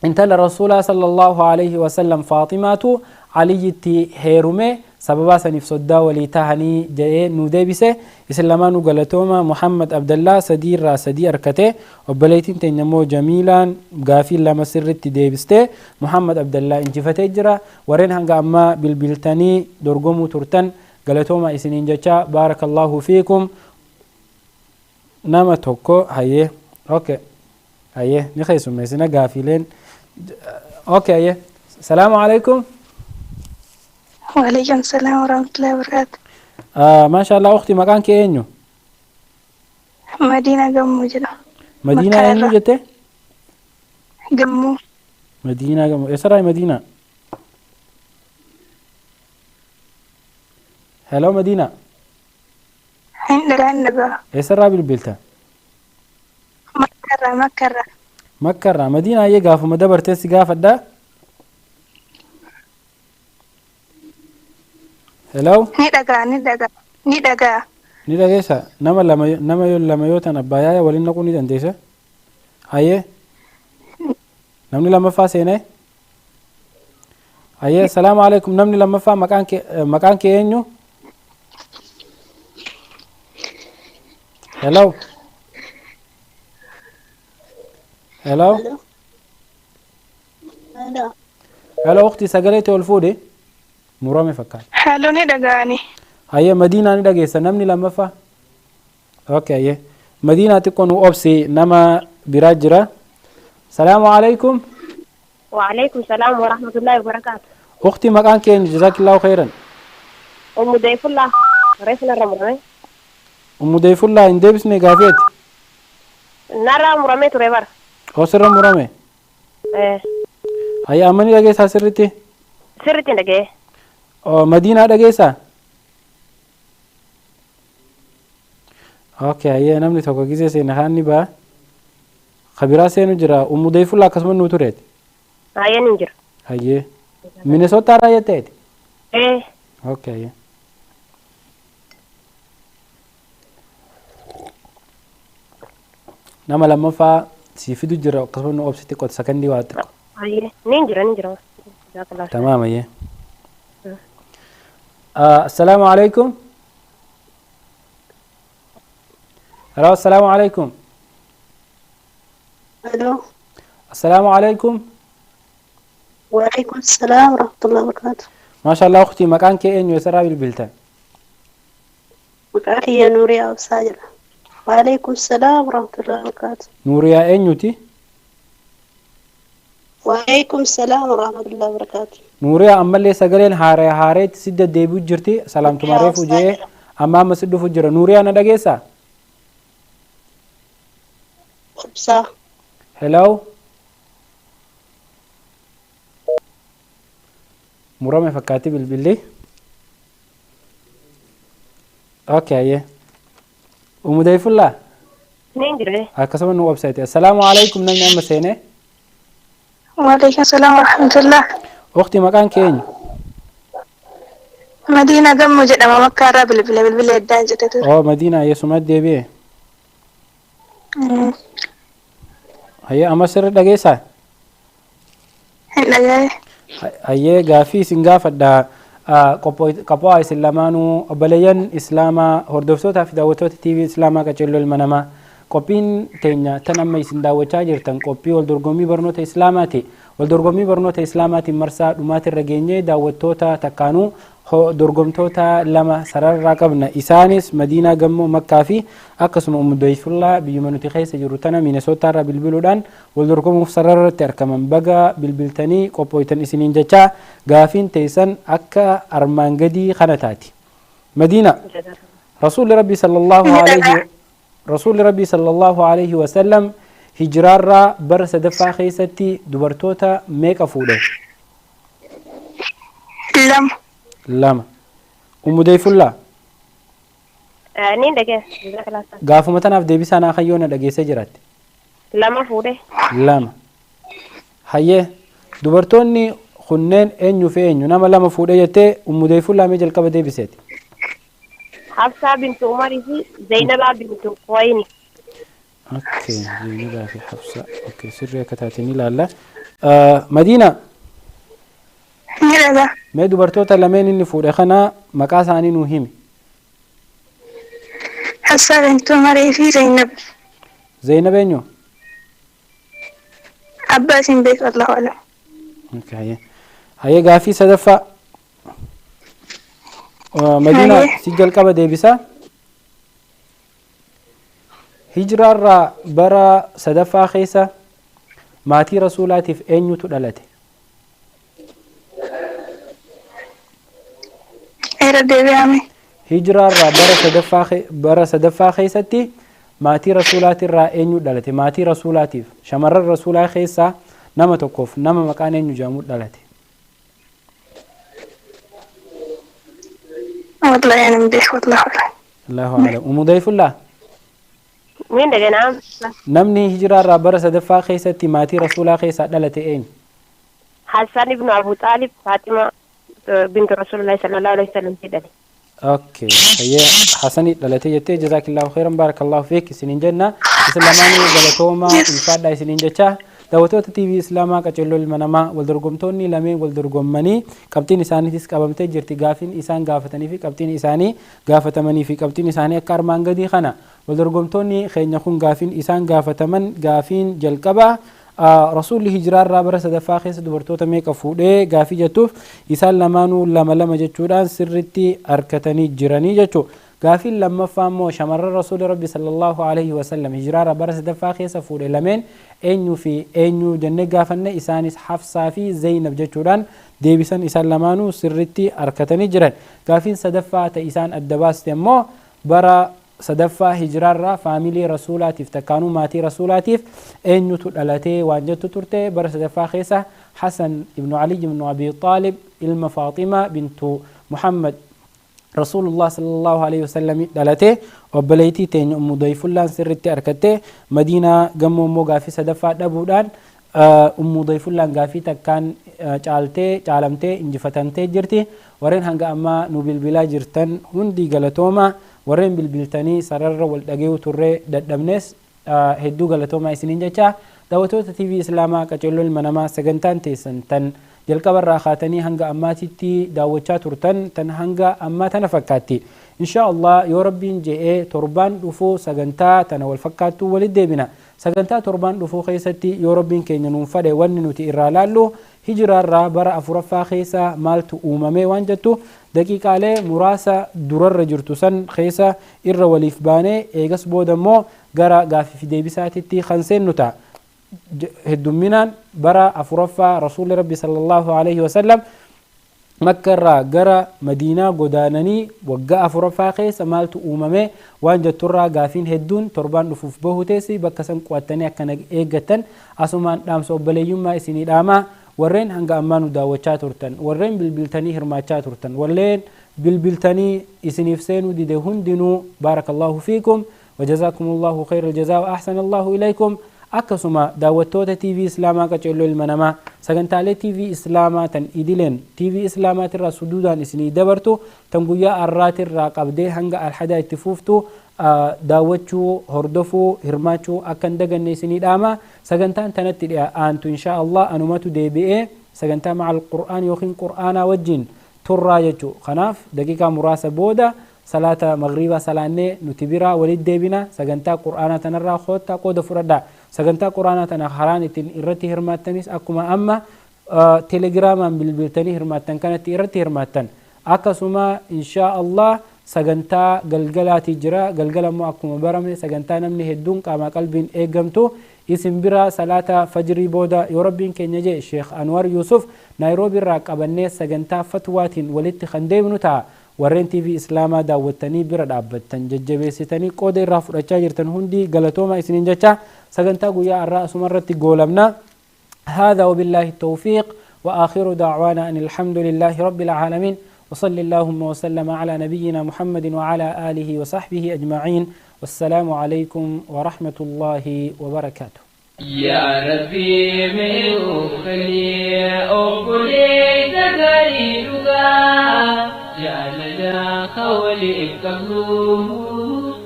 intala Rasuulaa sallallahu alaihi wasallam Faaximaatu Aliyyitti heerume, sababaa saniif soddaa walii tahanii jedhee nu deebise. Isin lamaanuu galatooma. Muhammad Abdallaa sadii irraa sadii arkate. Obboleettiin teenya immoo Jamiilaan gaafii lama sirritti deebiste, Muhammad Abdallaa injifatee jira. Warreen hanga ammaa bilbiltanii dorgomuu turtan galatooma isiniin jecha, baarakallahu fiikum. Nama tokko, hayyee, okay, hayyee, ni keessummeessina gaafiileen. Okay, hayyee, salaamu alaikum. Waalaikum salaam warahmatullahi wabarakatuh. Maasha Allah, ukhti, maqaan kee eenyu? Madiina Gammuu jedhama. Madiinaa Makkaa eenyu irraa. jette? Gammuu. Madiinaa Gammuu. Eessarraa Madiinaa? Hello, Madiinaa. Hin dhagaa, hin dhagaa. Eessarraa bilbilta? Makkarraa, Makkarraa. Makkarraa. Madiinaa, ayyee, gaafuma dabartee si gaafadha. Hello. Ni dhagaa, ni dhagaa, ni dhagaa. Ni dhageessa? Nama lama, nama yoo lama yoo tan abbaa yaaya waliin naquu ni dandeessa. Ayyee, namni lammaffaa seenee. Ayyee, assalaamu alaikum. Namni lammaffaa, maqaan kee eenyu? Hello, hello. Hello, ukhti, sagalee tee ol fuudhi, murame fakkaata. Hello, ni dhagaani. Hayyee, Madiinaa, ni dhageessa namni lammaffaa? Okay, hayyee, Madiinaa, xiqqoo nu obsi, nama biraa jira. Salaamu alaikum. وعليكم السلام ورحمة الله وبركاته. Ukhti, maqaan kee eenyu? Jazaakillahu khayran. أم ضيف الله ريفنا رمرمي. Ummu Deefullaa, hin deebisne gaafeeti. Narraa muramee ture bara. Osirra murame? Eh. Hayyee, amma ni dhageessaa sirritti? Sirriitti hin dhaga'e. Oh, Madiinaa, dhageessaa? Okay, hayyee, namni tokko gisee seene kaan ni ba'a. Kabiraa seenu jira. Ummu Deefullaa, akkasuma nuu tureeti. Hayyeen hin jiru. Hayyee. Minnesota irraa jetteeti? Eh. Okay, hayyee. Nama lammaffaa sii fidu jira, akkasuma nu obsi xiqqoo, sakandii waa xiqqoo. Hayyee ni jira, ni jira. Jazakallah. Tamaam, hayyee. Assalaamu alaikum. Hello, assalaamu alaikum. Aloo. Assalaamu alaikum. Waalaikum salaam warahmatullahi wabarakatuh. Maasha Allah ukhtii, maqaan kee eenyu, eessarraa bilbilta? Maqaan kiyya Nuuriyaa Obsaa jedha. Waalaikum salaam warahmatullahi wabarakatuh. Nuuriyaa eenyuti? Waalaikum salaam warahmatullahi wabarakatuh. Nuuriyaa, ammallee sagaleen haaree haareetti si deddeebi'u jirti. Salaamtuma reefu jee amma amma si dhufu jira. Nuuriyaa, na dhageessaa? Obsaa. Hello. Murame fakkaatti bilbilli. Okay, ayyee. Umudayfullaa. Niin jira. Akkasuma nu website. Assalaamu alaikum, namni amma seene. Waalaikum salaam warahmatullah. Ukhti, maqaan kee eenyu? Madiina Gammoo jedhama, Makkaarraa bilbila bilbila addaan jedhe ture. Oo, Madiina, yesumat deebi'e. Hayyee, amma sirri dhageessaa? Hin dhagaye. Hayyee, gaaffii isin gaafadha. Qophaa'aa isin lamaanuu, obboleeyyan Islaamaa, hordoftootaa fi daawwattoota TV Islaamaa Qaceelloo Ilma Namaa. Qophiin teenya tan amma isin daawwachaa jirtan qophii wal dorgommii barnoota Islaamaati. Wal dorgommii barnoota Islaamaatiin marsaa dhumaatirra geenyee daawwattoota takkaanuu dorgomtoota lama sararraa qabna. Isaanis Madiinaa Gammoo Makkaa fi akkasuma Umudayfullaa biyyuma nuti keessa jiru tana Minesootaarraa bilbiluudhaan wal dorgomuuf sararratti argaman. Baga bilbiltanii qophooytan isiniin jechaa, gaafiin teessan akka armaan gadii kana taati. Madiina, Rasuulli Rabbi sallallahu alaihi wasallam hijiraarraa bara sadaffaa keessatti dubartoota meeqa fuudhe? Lama. Lama. Umudayfullaa. Niin dhagee. Jazakallah. Gaafuma tanaaf deebisaa naa kayyoo na dhageessee jiraatte. Lama fuudhe. Lama. Hayyee, dubartoonni kunneen eenyu fi eenyu? Nama lama fuudhee jettee, Umudayfullaa, mee jalqaba deebiseeti. Hafsaa bintu Umarii fi Zainabaa bintu Quwayni. Okay, Zainabaa fi Hafsa. Okay, sirrii akka taate ni ilaalla. Madiina. Ni dhagaa. Mee dubartoota lameen inni fuudhe kana maqaa isaanii nuu himi. Hafsaa bintu Umarii fi Zainab. Zainab eenyu? Abbaa isin beeku, Allahu alam. Okay, hayyee. Hayyee, gaaffii sadaffaa. Madiina, si jalqaba deebisaa. Hijiraarraa bara sadaffaa keessa maatii rasuulaatiif eenyutu dhalate? Irra deebi'ame. Hijiraarraa bara sadaffaa keessatti maatii rasuulaatirraa eenyu dhalate? Maatii rasuulaatiif shamarran rasuulaa keessaa nama tokkoof nama maqaan eenyu jedhamu dhalate? Wallahi ani hin beeku, wallahu alam. Allahu a'lam. Umudayfullaa. Niin dhagee, naam. Namni hijiraarraa bara sadaffaa keessatti maatii rasuulaa keessaa dhalate eenyu? Hassan ibnu Abu Xaalib Faaxima bintu Rasuulullahi sallallahu alaihi wasallam jedhani. Okay, hayyee, Hasani dhalate jettee. Jazaakillahu khairan, barakallahu fiik isiniin jenna. Isin lamaanuu galatooma, ulfaadhaa isiniin jecha. Daawwattoota TV Islaamaa Qaceelloo Ilma Namaa, wal dorgomtoonni lameen wal dorgommanii qabxiin isaaniitis qabamtee jirti. Gaafiin isaan gaafatanii fi qabxiin isaanii gaafatamanii fi qabxiin isaanii akka armaan gadii kana. Wal dorgomtoonni keenya kun gaafiin isaan gaafataman, gaafiin jalqabaa rasuulli hijiraarraa bara sadaffaa keessa dubartoota meeqa fuudhee gaafii jettuuf, isaan lamaanuu lama lama jechuudhaan sirritti harkatanii jiranii jechuudha. Gaafiin lammaffaa immoo shamarran rasuulli rabbi sallallahu alaihi wasallam hijiraarraa bara sadaffaa keessa fuudhe lameen eenyuu fi eenyu jennee gaafanne, isaanis Hafsaa fi Zeynab jechuudhaan deebisan, isaan lamaanuu sirritti harkatanii jiran. Gaafiin sadaffaa ta'e isaan adda baaste immoo bara sadaffaa hijiraarraa faamilii rasuulaatiif takkaanuu maatii rasuulaatiif eenyutu dhalatee waan jettu turte. Bara sadaffaa keessa Hasan ibnu Ali ibnu Abi Xaalib ilma Faaxima bintu Muhammad Rasuulullah sallallahu alaihi wasallam dhalate, obboleettii teenya Ummu Dayfullaan sirritti harkatte. Madiinaa Gammoo immoo gaafii sadaffaa dhabuudhaan Ummu Dayfullaan gaafii takkaan caaltee caalamtee injifatamtee jirti. Warreen hanga ammaa nu bilbilaa jirtan hundi galatooma. Warreen bilbiltanii sararra wal dhageeyu turree dadhabnes hedduu galatoomaa isiniin jecha. Daawwattoota TV Islaamaa Qaceelloo Ilma Namaa, sagantaan teessan tan Jalqabarraa kaatanii hanga ammaatitti daawwachaa turtan tan hanga ammaa tana fakkaatti. Insha Allah yoo Rabbiin je'ee torbaan dhufuu sagantaa tana wal fakkaattuu walitti deebina. Sagantaa torbaan dhufuu keessatti yoo Rabbiin keenya nuun fadhe wanni nuti irraa laallu hijiraarraa bara afuraffaa keessa maaltu uumame waan jettu daqiiqaalee muraasa durarra jirtu san keessa irra waliif baanee eegas booda immoo gara gaafii fi deebisaatitti kan seennu ta'a. Heddumminaan bara afuraffaa Rasuulli Rabbi sallallahu alaihi wasallam Makka irraa gara Madiinaa godaananii waggaa afuraffaa keessa maaltu uumame waan jetturraa gaafiin hedduun torbaan dhufuuf bahu teessi bakka san qo'attanii akka eeggattan asumaan dhaamsa obboleeyyummaa isinii dhaamaa. Warreen hanga ammaa nu daawwachaa turtan, warreen bilbiltanii hirmaachaa turtan, warreen bilbiltanii isiniif seenuu dide hundinuu baarakallahu fiikum wajazakumullahu khayral jazaa wa ahsanallahu ilaykum. Akkasuma daawwattoota TV Islaamaa qaceelloo ilma namaa sagantaalee TV Islaamaa tan idileen TV Islaamaatirraa suduudaan isinii dabartu tan guyyaa arraatirraa qabdee hanga alhadaa itti fuuftu daawwachuu, hordofuu, hirmaachuu akka hin daganne isinii dhaama. Sagantaan tanatti aantu insha Allah anumatu deebi'ee sagantaa macal Qur'aan yookiin Qur'aanaa wajjin turraa jechuu. Kanaaf daqiiqaa muraasa booda salaata magriibaa salaannee nuti biraa walitti deebina. Sagantaa Qur'aanaa tanarraa koottaa qooda fudhadhaa. Sagantaa Qur'aanaa tana karaan ittiin irratti hirmaattanis akkuma amma telegiraamaan bilbiltanii hirmaattan kanatti irratti hirmaattan. Akkasuma insha Allah sagantaa galgalaati jira. Galgala immoo akkuma barame sagantaa namni hedduun qaamaa qalbiin eeggamtu isin bira salaata fajrii booda yoo Rabbiin keenya jee Sheekh Anwar Yusuf Naayiroobii irraa qabannee sagantaa fatwaatiin walitti kan deemnu ta'a. Warreen TV Islaamaa daawwattanii bira dhaabbattan jajjabeessitanii qooda irraa fudhachaa jirtan hundi galatooma isiniin jecha sagantaa guyyaa har'aa asumarratti goolamna. هذا وبالله التوفيق وآخر دعوانا أن الحمد لله رب العالمين وصلى اللهم وسلم على نبينا محمد وعلى آله وصحبه أجمعين والسلام عليكم ورحمة الله وبركاته. يا ربي من خلي أقولي تغريبا جعلنا خولي قبله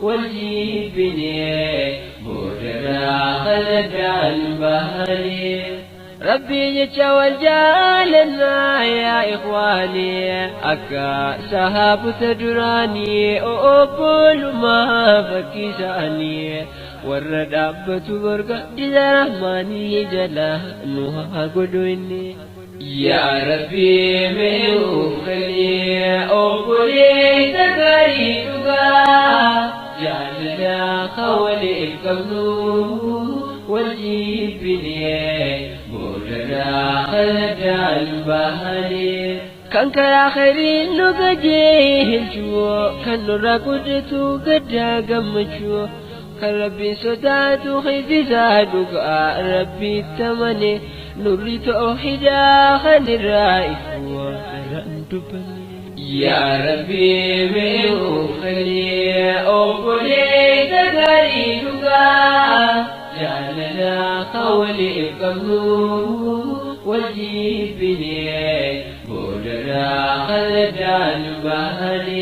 والجيبني بودنا خلد البهري ربي يتشوى جالنا يا إخواني أكا سهاب تدراني أقول ما فكيساني ورد أبت برقة رحماني جلا نوها قدويني يا ربي من خلي أقولي تكريبا جعلنا خولي القبل والجيبني بودنا خلد البهري كان كلا خير نقجيه الجو كان نراقدتو قد قمتشو كان ربي صداتو خيزي زادوك ربي التمني نوري توحيدا خل الرائف يا ربي من خلي أقولي تغريبا جعلنا قولي القبل والجيبني بودنا خلد البهري.